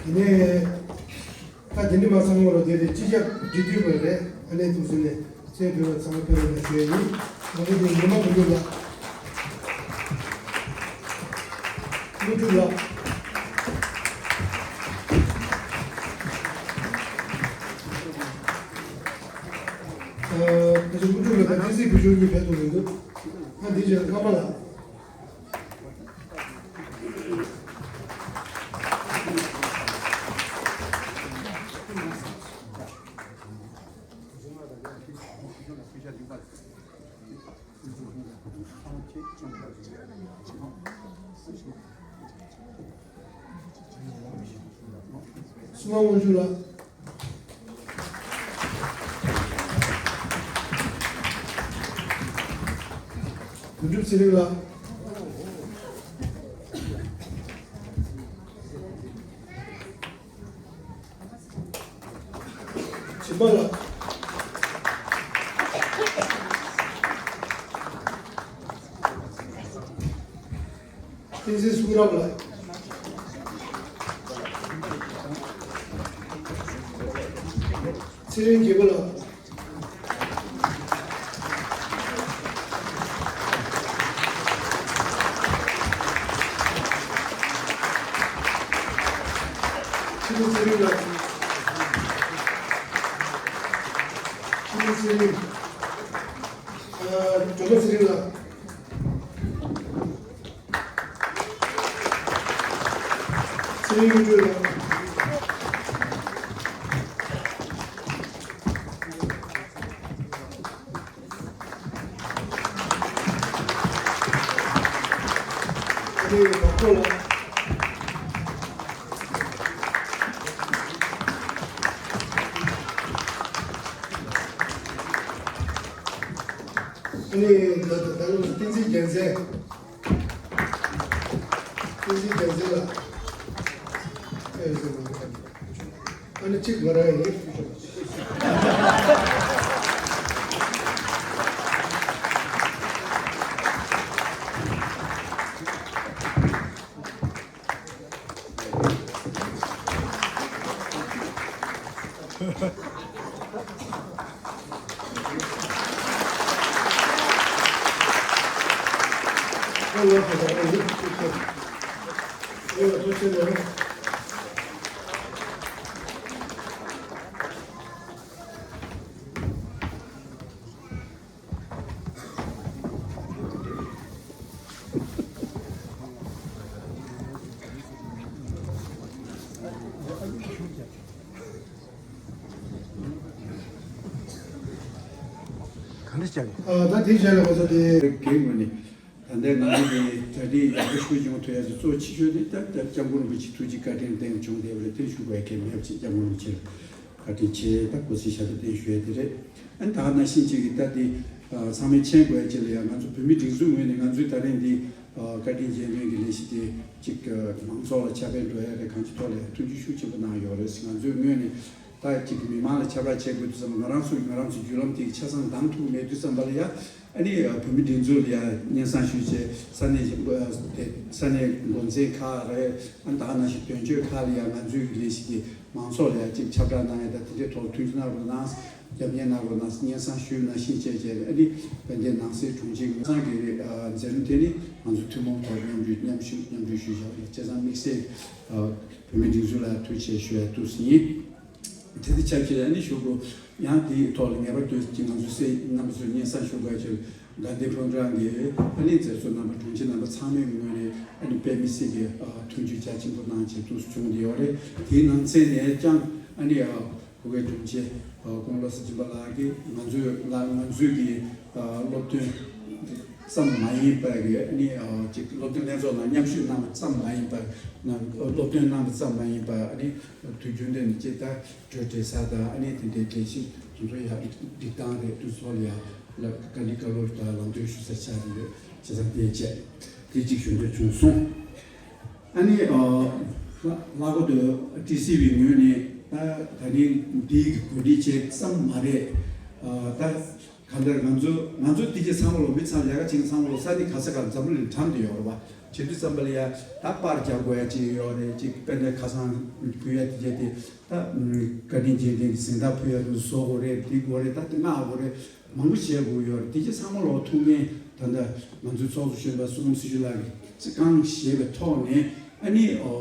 དེ་ནས། ད་དེ་འདྲ་མ་ཚང་བ་ལ་དེ་རེད། སྤྱི་ཁྱབ་འབྲེལ་མཐུད་པ་རེད། ཨ་ནི་ཐུགས་སེམས་ནས་རྩེ་ཕུལ་བ་ཚང་མ་ཕེབས་རོགས་གནང་ཞུ་ཡ་ཡིན། དང་པོ་དེ་ཉི་མ་དགུ་ལ། དངོས་གྲུབ་ལགས། ཨ། ད་ཆ་དངོས་གྲུབ་ལགས་དང་བསྟན་འཛིན་བུ་ཆུང་གཉིས་ཕེབས་ཐུབ་མི་འདུག་ཨ། དེ་རྗེས་ཀརྨ་ལགས། བསོད་ནམས་དབང་ཕྱུག་ལགས། དོན་གྲུབ་ཚེ་རིང་ལགས། སྦྱིན་པ་ལགས། བསྟན་འཛིན་གསུང་རབ་ལགས། ཚེ་རིང་རྒྱལ་པོ་ལགས། ཚེ་རིང་ཚེ་རིང་ལགས། ཚེ་རིང་ཚེ་རིང་། ཨ། སྒྲོལ་མ་ཚེ་རིང་ལགས། ཚེ་རིང་གཡུ་སྒྲོན་ལགས། ཚེ་རིང་བ་ཀོ་ལགས། ཨ་ནི་ད་ད་ད་ལོ་བསྟན་འཛིན་རྒྱལ་མཚན། བསྟན་འཛིན་རྒྱལ་མཚན་ལགས། ཨ་ནི་གཅིག་ང་རང་ཡིན། ག་འདྲ་བྱས་ནས། ཨ། ད་དེ་བྱས་ལ་གོ་ས་དེ། གེགས་མ་ནི། ད་ལྟའི་ང་ཚོ་གི་གྲ་སྒྲིག་ཡག་པོ་ཞུ་ཡོང་ཐུབ་ཡ་ཚོ་གཙོ་ཆེ་ཤོས་ནི་ད་ལྟ་སྐྱབས་མགོན་རིན་པོ་ཆེ་ཐུགས་རྗེ་བཀའ་དྲིན་བརྟེན་བྱུང་བསྡད་པ་རེད། དེ་ཞུ་དགོས་ཡ་གལ་མེད་པ་ཅིག་སྐྱབས་མགོན་རིན་པོ་ཆེར་བཀའ་དྲིན་ཆེ། ད་གུས་བརྩི་ཞབས་པད་བརྟན་ཞུ་ཡ་དེ་རེད། ཨ་ནི་ད་ག་ནང་བཞིན་ཅིག་གི་ད་དེ་ཚང་མས་མཁྱེན་དགོས་ཡ་ཅིག་ལ་ཡ། ང་ཚོ་བོད་མི་སྒྲིག་འཛུགས་ངོས་ནས་ང་ཚོའི་ད་རིང་འདི་བཀའ་དྲིན་རྗེས་དྲན་གྱི་ལས་གཞི་དེ་ཅིག་མང་ཚོགས་ལ་ཁྱབ་སྤེལ་འགྲོ་ཡ་རེད། གང་ཅིའི་ཐོག་ལ་ཡ་ཐུགས་རྗེ་ཤུགས་ཆེན་པོ་གནང་ཡོད་རེད། ང་ཚོའི་ངོས་ནས་ད་ཅིག་མི་མང་ལ་ཁྱབ་བསྒྲགས་བྱེད་དགོས་དུས་ཙམ་པ་ང་རང་ཚོ་ང་རང་ཚོའི་བརྒྱུད་ལམ་དེ་ཆ་ཚང་འདང་ཐུབ་མེད་དུས་ཙམ་པ་ལ་ཡ། ཨ་ནི་བོད་མི་སྒྲིག་འཛུགས་ལ་ཡ་སྙན་སེང་ཞུས་བྱས། ས་གནས་ས་གནས་འགོ་འཛིན་ཁག་རེད། ཨ་ནི་ད་ག་ནང་བཞིན་དོན་གཅོད་ཁག་ལ་ཡ་ང་ཚོའི་ལས་གཞི་དེ་མང་ཚོགས་ལ་ཡ་ཅིག་ཁྱབ་བསྒྲགས་གནང་ཡ་དང་དེ་འདྲའི་ཐོག་མཐུན་འགྱུར་གནང་རོགས་གནང་། རྒྱབ་གཉེར་གནང་རོགས་གནང་། སྙན་སེང་ཞུས་ནང་བཞིན་བྱས་བྱས། ཨ་ནི་དཔལ་ལྡན་ནང་སའི་དྲུང་ཆེ་ངོས་བཟང་གི་མཛད་རིམ་དེ་ནི་ང་ཚོ་ཐུན་མོང་ཐོག་མཉམ་ཞུགས་མཉམ་ཞུགས་མཉམ་ཞུགས་ཞུས་བཞག་པ་རེད། བྱས་ཙང་དམིགས་བསལ་བོད་མི་སྒྲིག་འཛུགས་ལ་ཐུགས་རྗེ་ཆེ་ཞུ་ཡ་འདུག་ཟེར་ཡིན། དེ་དང་ཆབས་ཅིག་ཨ་ནི་ཞུ་དགོས། ཡང་དེའི་ཐོག་ལ་ངེས་པར་དུ་ཅིག་ང་ཚོའི་སྲས་རྣམ་པ་ཚོས་སྙན་སེང་ཞུ་དགོས་ཡ་ཅིག་དགའ་ལྡན་ཕོ་བྲང་གི་ཨ་ནི་མཛད་གཙོ་རྣམ་པ་དྲུང་ཆེ་རྣམ་པ་ཚང་མའི་ངོས་ནས་ཨ་ནི་དཔེ་མི་སྲིད་པའི་ཐུགས་རྒྱུས་རྒྱ་ཆེན་པོ་གནང་བྱས་འདུག་བྱུང་བསྡད་ཡོད་རེད། དེའི་ནང་ཚན་ནས་ཀྱང་ཨ་ནི་སྐུ་སྒེར་དྲུང་ཆེ་སྐུ་ངོ་བློ་བཟང་སྦྱིན་པ་ལགས་ཀྱིས་ང་ཚོའི་ལ་ང་ཚོའི་གི་སློབ་སྟོན་ཙམ་མ་ཡིན་པ་གི་ཨ་ནི་ཅིག་སློབ་སྟོན་ལྷན་ཚོགས་ནང་མཉམ་ཞུགས་གནང་བ་ཙམ་མ་ཡིན་པ། སློབ་སྟོན་གནང་བ་ཙམ་མ་ཡིན་པ། ཨ་ནི་དུས་རྒྱུན་དུ་ཅིག་ད་གྲོས་འབྲེལ་ས་དང་ཨ་ནི་དེ་འདྲའི་ལས་གཞི་དེ་ཚོ་ཡ་སྒྲིག་སྟངས་རེད། དུས་ཚོད་ལ་ཡ་ལ་བཀའ་འདྲི་བཀའ་སློབ་དང་ལམ་སྟོན་ཞུ་ས་ཆགས་ཀྱི་ཡོད། བྱས་ཙང་དེ་བྱས་དེ་གཅིག་ཞུ་འདོད་བྱུང་སོང་། ཨ་ནི་ཨ་ལྷག་པར་དུ་ཊི་སི་ཝི་ངོས་ནས་ད་ད་ནི་འདིའི་གོ་སྒྲིག་བྱས་ཙམ་མ་རེད། ཨ་ད་གང་ལྟར་ང་ཚོ་ང་ཚོ་དེ་རྗེས་ཚང་མ་ལོ་མི་ཚང་ལས་ཀ་བྱེད་མཁན་ཚང་མ་ལོ་ས་གནས་ག་ས་ག་འཛམ་བུ་གླིང་གྲམ་དུ་ཡོད་རེད་པ། བྱེད་དུས་ཙམ་པ་ལ་ཡ་ད་པར་རྒྱག་དགོས་ཡ་ཅིག་ཡོད་རེད། ཅིག་དཔེ་འདྲ་ཁ་སང་ཕུལ་ཡ་དེ་རྗེས་དེ་ད་བཀའ་དྲིན་རྗེས་དྲན་གྱི་གཟེངས་རྟགས་ཕུལ་ཡ་དེ་བཟོ་དགོས་རེད། འདི་དགོས་རེད། ད་དེ་མངགས་དགོས་རེད། མང་པོ་བྱེད་དགོས་ཡོད་རེད། དེ་རྗེས་ཚང་མ་ལོ་ཐུགས་འགན་ད་ལྟ་ང་ཚོའི་ཚོགས་གཙོ་གཞོན་པ་བསོད་ནམས་སྲི་ཞུ་ལགས་ཀྱིས་རྩི་རྐང་བཞེས་པའི་ཐོག་ནས་ཨ་ནི་ཨོ་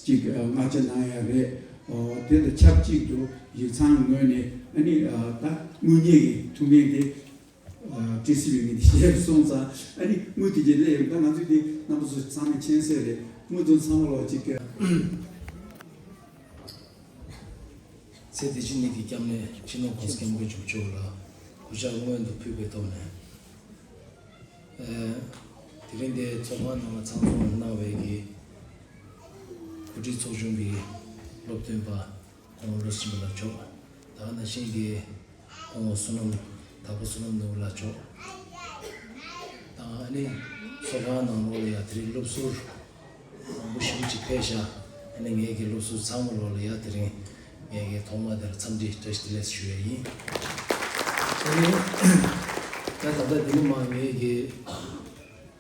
ཅིག་མངགས་ཆ་གནང་ཡ་རེད། ཨོ་དེ་དང་ཆབས་ཅིག་ཏུ་ཡིག་ཚང་ངོས་ནས་ཨ་ནི་ཨ་ད་དངུལ་གཉེར་གྱི་ཐུགས་འགན་དེ་ཨ་ཊི་སི་ཝི་ངོས་ནས་བཞེས་སོང་ཙང་། ཨ་ནི་དངུལ་དེ་རྗེས་ལས་ཡོང་ད་ང་ཚོས་དེ་རྣམ་པ་ཚོ་ཚང་མས་མཁྱེན་གསལ་རེད། དངུལ་དེ་ཚང་མ་ལོ་ཅིག་ཚེ་བདེ་ཆེན་གཉིས་ཀྱི་སྐྱབས་གནས་སྤྱི་ནོར་༸གོང་ས་༸སྐྱབས་མགོན་ཆེན་པོ་མཆོག་ལ་གུས་ཕྱག་སྔོན་དུ་ཕུལ་བའི་ཐོག་ནས། ཨེ། དེ་རིང་འདིར་ཚོགས་ཁང་ནང་ལ་ཚང་འཛོམས་གནང་བའི་གི་གོ་སྒྲིག་ཚོགས་ཆུང་གི་སློབ་སྟོན་པ་སྐུ་ངོ་བློ་བཟང་སྦྱིན་པ་ལགས་མཆོག་ད་ག་ནང་བཞིན་གྱི་སྐུ་ངོ་བསོད་ནམས་དྭགས་པོ་བསོད་ནམས་ནོར་བུ་ལགས་མཆོག་དང་ཨ་ནི་ཚོགས་ཁང་ནང་ལོགས་ལ་ཡ་དེ་རིང་སློབ་ཟུར་མང་པོ་ཞེ་པོ་ཅིག་ཕེབས་ཤག་ཨ་ནི་ངེད་ཀྱི་སློབ་ཟུར་ཚང་མ་ལོགས་ལ་ཡ་དེ་རིང་ངེད་ཀྱི་ཐོག་མ་དེར་འཚམས་འདྲི་བཀྲ་ཤིས་བདེ་ལེགས་ཞུ་ཡ་ཡིན། ཨ་ནི་ད་ད་ལྟ་འདི་ནས་མར་ངེད་ཀྱི་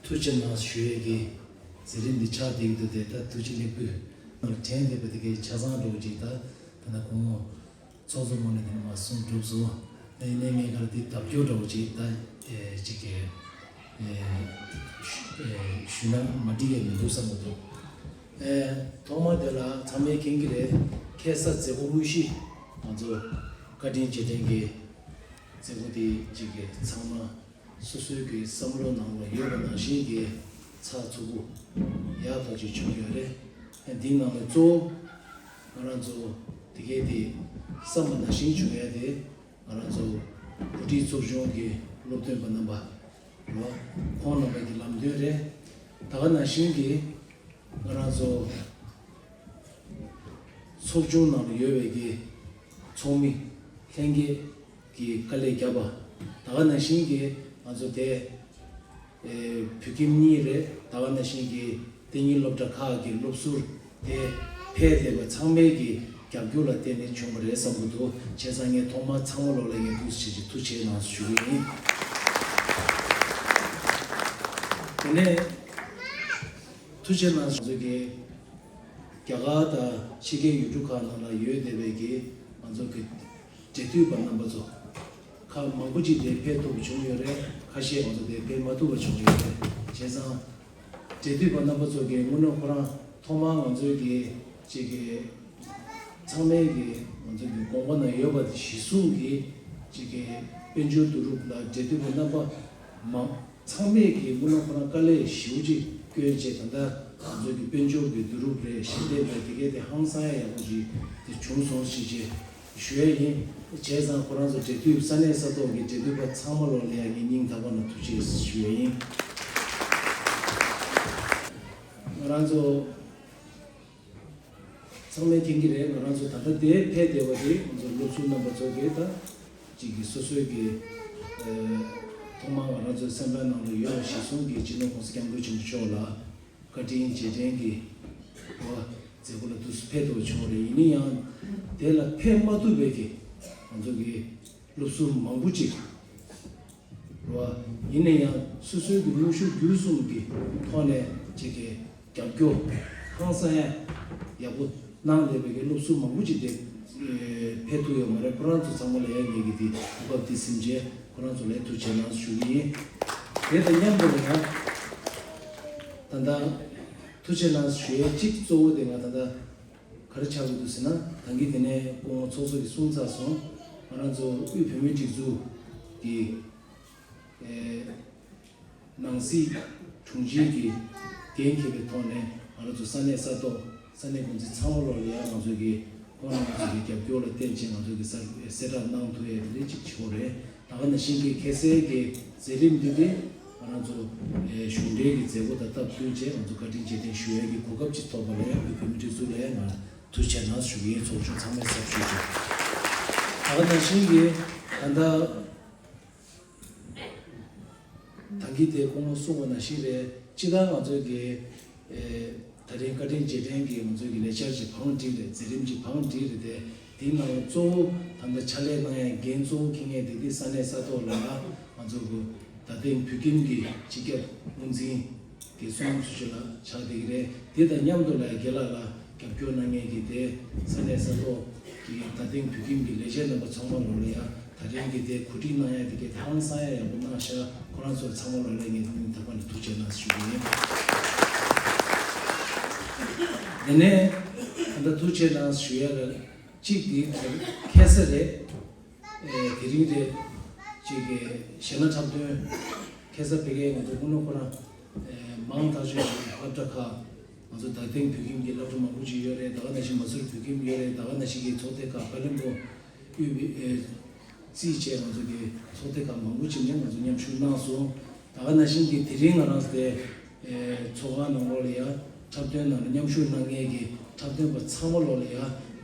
ཐུགས་རྗེ་གནང་ཞུ་ཡ་གི་ མཛད་རིམ་འདི་ཆགས་བསྡད་ཀྱི་འདུག་དེ་ད་ཐུགས་རྗེ་ལེགས་འབུལ་ནང་དྲན་བསྡད་པ་དེ་གའི་ཆ་ཚང་འགྲོ་གི་ཅིག་ད་ད་ལྟ་གོང་འོག་ཚོགས་གཙོ་མོ་ནས་དེ་ནས་མར་གསུང་གྲུབ་སོང་། ད་ཡིན་ནའི་ངས་ག་རེ་འདི་བརྡབ་སྐྱོར་འདྲ་བོ་ཅིག་ད་ཨེ་ཅིག་གི་ཨེ་ཞུ་ཨེ་ཞུས་ན་མ་འགྲིག་ཡས་མི་འདུག་བསམ་གྱི་འདུག་ཨེ་ཐོག་མ་དེ་ལ་ཚང་མས་མཁྱེན་གྱི་རེད། ཁ་སང་མཛད་སྒོ་དངོས་གཞི་ང་ཚོ་བཀའ་དྲིན་རྗེས་དྲན་གྱི་མཛད་སྒོ་དེ་ཅིག་གི་ཚང་མ་སོ་སོའི་གི་བསམ་བློ་ནང་ལ་ཡོད་པ་ནང་བཞིན་གྱི་ཚགས་ཚུད་པོ་ཡག་ཐག་ཆོད་བྱུང་ཡོད་རེད། ཨ་འདིའི་ནང་ལ་གཙོ་བོ་ང་རང་ཚོ་དེ་གའི་དེ་བསམ་པ་ནང་བཞིན་བྱུང་ཡ་དེ་ང་རང་ཚོ་གོ་སྒྲིག་ཚོགས་ཆུང་གི་སློབ་སྟོན་པ་རྣམ་པ་རེད་བ། ཁོང་རྣམ་པ་གི་ལམ་སྟོན་རེད། ད་ག་ནང་བཞིན་གྱི་ང་རང་ཚོ་ཚོགས་ཆུང་ནང་ལ་ཡོད་པའི་གི་ཚོགས་མི་ལྷན་རྒྱས་ཀྱིས་དཀའ་ལས་བརྒྱབ་པ། ད་ག་ནང་བཞིན་གྱི་ང་ཚོ་དེ་ཨེ་བོད་ཁྱིམ་གཉིས་རེད། ད་ག་ནང་བཞིན་གྱི་གཏན་ཉིན་སློབ་གྲྭ་ཁག་གི་སློབ་ཟུར་དེ་ཕེབས་བསྡད་པ་ཚང་མའི་གི་རྒྱབ་སྐྱོར་ལ་བརྟེན་ནས་བྱུང་བ་རེད་བསམ་གྱི་འདུག་བྱས་ཙང་ངས་ཐོག་མར་ཚང་མ་ལོག་ལ་ངས་ཐུགས་རྗེ་ཆེ་ཐུགས་རྗེ་གནང་ཞུ་གི་ཡིན། དེ་ནས་ཐུགས་རྗེ་གནང་ཞུ་གི་རྒྱ་གར་དང་ཕྱི་རྒྱལ་ཡུལ་གྲུ་ཁག་ནང་ལ་ཡོད་བསྡད་པའི་གི་ང་ཚོ་གི་འབྲེལ་མཐུད་པ་རྣམ་པ་ཚོ་ཁག་མང་པོ་ཅིག་དེ་ཕེབས་ཐུབ་པ་བྱུང་ཡོད་རེད། ཁ་ཤས་ང་ཚོ་དེ་ཕེབས་མ་ཐུབ་པ་བྱུང་ཡོད་རེད། བྱས་ཙང་འབྲེལ་མཐུད་པ་རྣམ་པ་ཚོ་གི་དངོས་གནས་ཁོ་རང་ཐོག་མར་ང་ཚོའི་གི་ཅིག་གི་ཚང་མའི་གི་ང་ཚོ་གི་དགོངས་པ་ནང་ཡོད་པ་དེ་གཞི་བཟུང་གི་ཅིག་གི་དཔལ་འབྱོར་བསྡུ་རུབ་ལ་འབྲེལ་མཐུད་པ་རྣམ་པ་མང་ཚང་མས་ཀྱི་དངོས་གནས་ཁོ་རང་དཀའ་ལས་ཞེ་པོ་ཅིག་བསྐྱོན་བྱས་ད་ལྟ་ང་ཚོ་གི་དཔལ་འབྱོར་གྱི་བསྡུ་རུབ་རེད། ཞལ་འདེབས་རེད། དེ་གའི་དེ་ཧང་སང་ཡ་ཡག་པོ་ཅིག་དེ་བྱུང་སོང་ཞེས་བྱས་ཞུ་ཡ་ཡིན། བྱས་ཙང་ཁོ་རང་ཚོ་འབྲེལ་མཐུད་ས་གནས་ས་ཐོག་གི་འབྲེལ་མཐུད་པ་ཚང་མ་ལོག་ལ་ཡ་ངས་སྙིང་ཐག་པ་ནས་ཐུགས་རྗེ་ཞུ་ཡ་ཡིན། ང་རང་ཚོ་ཚང་མས་མཁྱེན་གྱི་རེད། ང་རང་ཚོ་ད་ལྟ་དེ་ཕེབས་བསྡད་པ་དེ་ང་ཚོ་སློབ་ཟུར་རྣམ་པ་ཚོ་གིས་ད་ཅིག་གི་སོ་སོའི་གི་ཨ་ཐོག་མར་ང་རང་ཚོའི་སེམས་པའི་ནང་ལ་ཡོད་པ་གཞི་བཟུང་གི་སྤྱི་ནོར་༸གོང་ས་༸སྐྱབས་མགོན་ཆེན་པོ་མཆོག་ལ་བཀའ་དྲིན་རྗེས་དྲན་གྱི་འོ་མཛད་སྒོ་ལ་དུས་སུ་ཕེབས་ཐུབ་པ་བྱུང་བ་རེད། ཡིན་ན་ཡང་དེ་ལ་ཕེབས་མ་ཐུབ་པའི་གི་ང་ཚོ་གི་སློབ་ཟུར་མང་པོ་ཅིག་རེད་བ། ཡིན་ན་ཡང་སོ་སོའི་གི་དངོས་ཤུགས་བརྒྱུད་གསུམ་གྱི་ཐོག་ནས་ཅིག་གི་རྒྱབ་སྐྱོར་ཧང་སང་ཡ་ཡག་པོ་གནང་བསྡད་པའི་གི་སློབ་ཟུར་མང་པོ་ཅིག་དེ་ཨེ་ཕེབས་ཐུབ་ཡོད་མ་རེད། ཁོ་རང་ཚོ་ཚང་མ་ལ་ཡ་ངེད་ཀྱི་དེ་གོ་སྐབས་དེ་ཟིན་བྱས་ཁོ་རང་ཚོ་ལ་ཡ་ཐུགས་རྗེ་གནང་ཞུ་གི་ཡིན། དེ་དང་མཉམ་དུ་ཡང་ད་ལྟ་ཐུགས་རྗེ་གནང་ཞུ་ཡ་གཅིག་གཙོ་བོ་དེ་ང་ད་ལྟ་ག་རེ་ཆགས་ཀྱི་འདུག་ཟེར་ན། ད་གིན་དེ་ནས་སྐུ་ངོ་ཚོགས་གཙོ་གིས་གསུངས་ཚར་སོང་། ང་རང་ཚོ་དབུས་བོད་མིའི་སྒྲིག་འཛུགས་ཀྱི་ཨེ་ནང་སྲིད་དྲུང་ཆེ་གི་འགན་འཁྱེར་བའི་ཐོག་ནས་ང་རང་ཚོ་ས་གནས་ས་ཐོག་ས་གནས་འགོ་འཛིན་ཚང་མ་ལོག་ལ་ཡ་ང་ཚོ་གི་ཁོང་རྣམ་པ་ཚོ་གི་རྒྱབ་སྐྱོར་ལ་བརྟེན་བྱས་ང་ཚོ་གི་གསལ་གསལ་བསྒྲགས་གནང་ཐུབ་ཡས་དེ་འདྲའི་གཅིག་བྱུང་རེད། ད་ག་ནང་བཞིན་གྱི་ཁ་སང་གི་མཛད་རིམ་འདི་དེ་ང་རང་ཚོ་ཨེ་གཞུང་འབྲེལ་གྱི་མཛད་སྒོ་དང་སྟབས་བསྟུན་བྱས་ང་ཚོ་བཀའ་དྲིན་རྗེས་དྲན་ཞུ་ཡས་ཀྱི་གོ་སྐབས་ཅིག་ཐོབ་པ་ལ་ཡ་དབུས་བོད་མིའི་སྒྲིག་འཛུགས་ལ་ཡ་ང་ཐུགས་རྗེ་གནང་ཞུ་གི་ཡིན། ཚོགས་ཆུང་ཚང་མས་ཟབ་ཞུ་ཞུ། ད་ག་ནང་བཞིན་གྱི་ད་ལྟ་ད་གིན་དེ་སྐུ་ངོ་གསུངས་པ་ནང་བཞིན་རེད། སྤྱིར་བཏང་ང་ཚོའི་གི་ཨེ་ད་རིང་བཀའ་དྲིན་རྗེས་དྲན་གྱི་ང་ཚོའི་གི་ལས་འཆར་ཅིག་བང་སྒྲིག་རེད། མཛད་རིམ་ཅིག་བང་སྒྲིག་རེད་དེ། དེའི་ནང་གཙོ་བོ་ད་ལྟ་ཕྱག་ལས་གནང་ཡ་འགན་གཙོ་བོ་འཁྱེར་མཁན་དེ་དེ་ས་གནས་ས་ཐོག་ལ་ང་ཚོ་གི་ད་ཐེངས་བོད་ཁྱིམ་གྱི་སྤྱི་ཁྱབ་དབུ་འཛིན་གྱི་གསུང་ཚུལ་ཞིག་ལ་ཆགས་བསྡད་ཀྱི་རེད། དེ་དང་མཉམ་དུ་ལ་རྒན་ལགས་ལ་རྒྱབ་སྐྱོར་གནང་མཁན་གྱི་དེ་ས་གནས་ས་ཐོག་གི་ད་ཐེངས་བོད་ཁྱིམ་གྱི་ལས་བྱེད་རྣམ་པ་ཚང་མ་ལོག་ལ་ཡ་ད་རིང་གི་དེ་གོ་སྒྲིག་གནང་ཡ་དེ་གའི་ཧང་སང་ཡ་ཡག་པོ་གནང་ཤག་ཁོ་རང་ཚོ་ཚང་མ་ལོག་ལ་ངས་སྙིང་ཐག་པ་ནས་ཐུགས་རྗེ་གནང་ཞུ་གི་ཡིན། དེ་ནས་ད་ལྟ་ཐུགས་རྗེ་གནང་ཞུ་ཡ་ལ་གཅིག་དེ་ཁ་སང་རེད། ཨེ་དེ་རིང་རེད། ཅིག་གི་གཞས་སྣ་འཁྲབ་སྟོན་ཁ་སང་ཕ་གིར་ང་ཚོ་དངོས་གནས་ཁོ་རང་ཨེ་མང་ཐག་ཆོད་ཀྱི་སློབ་གྲྭ་ཁག་ང་ཚོ་ད་ཐེངས་བོད་ཁྱིམ་གྱི་སློབ་གྲྭ་མང་པོ་ཅིག་ཡོད་རེད། ད་ག་ནང་བཞིན་མ་སུར་བོད་ཁྱིམ་ཡོད་རེད། ད་ག་ནང་བཞིན་གྱི་ཚོགས་སྡེ་ཁག་ཧྥ་ལན་པོ་དབུས་པའི་ཨེ་རྩིས་བྱས་ང་ཚོ་གི་ཚོགས་སྡེ་ཁག་མང་པོ་ཅིག་ནས་ང་ཚོ་མཉམ་ཞུགས་གནང་སོང་། ད་ག་ནང་བཞིན་གྱི་དེ་རིང་ང་རང་ཚོ་དེ་ཨེ་ཚོགས་ཁང་ནང་ལོགས་ལ་ཡ་འཁྲབ་སྟོན་ནང་ལ་མཉམ་ཞུགས་གནང་མཁན་གྱི་འཁྲབ་སྟོན་པ་ཚང་མ་ལོགས་ལ་ཡ་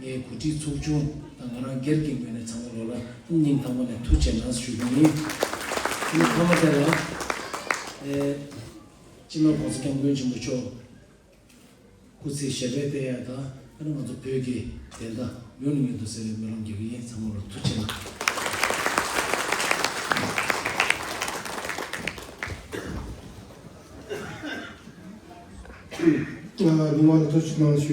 ངའི་གོ་སྒྲིག་ཚོགས་ཆུང་དང་ང་རང་སྒེར་གྱི་ངོས་ནས་ཚང་མ་ལོགས་ལ་སྙིང་ཐག་པ་ནས་ཐུགས་རྗེ་གནང་ཞུ་རྒྱུ་ཡིན། ཨ་ནི་མཐའ་མ་དེ་ལ་ཨེ་སྤྱི་ནོར་༸གོང་ས་༸སྐྱབས་མགོན་ཆེན་པོ་མཆོག་སྐུ་ཚེ་ཞབས་པད་བརྟན་ཡག་དང་ཨ་ནི་ང་ཚོ་བོད་ཀྱི་བདེན་མཐའ་མྱུར་ནས་མྱུར་དུ་གསལ་བའི་སྨོན་ལམ་རྒྱག་གི་ཡིན། ཚང་མ་ལ་ཐུགས་རྗེ་གནང་། ལ་མི་མང་ལ་ཐུགས་རྗེ་གནང་ཞུ།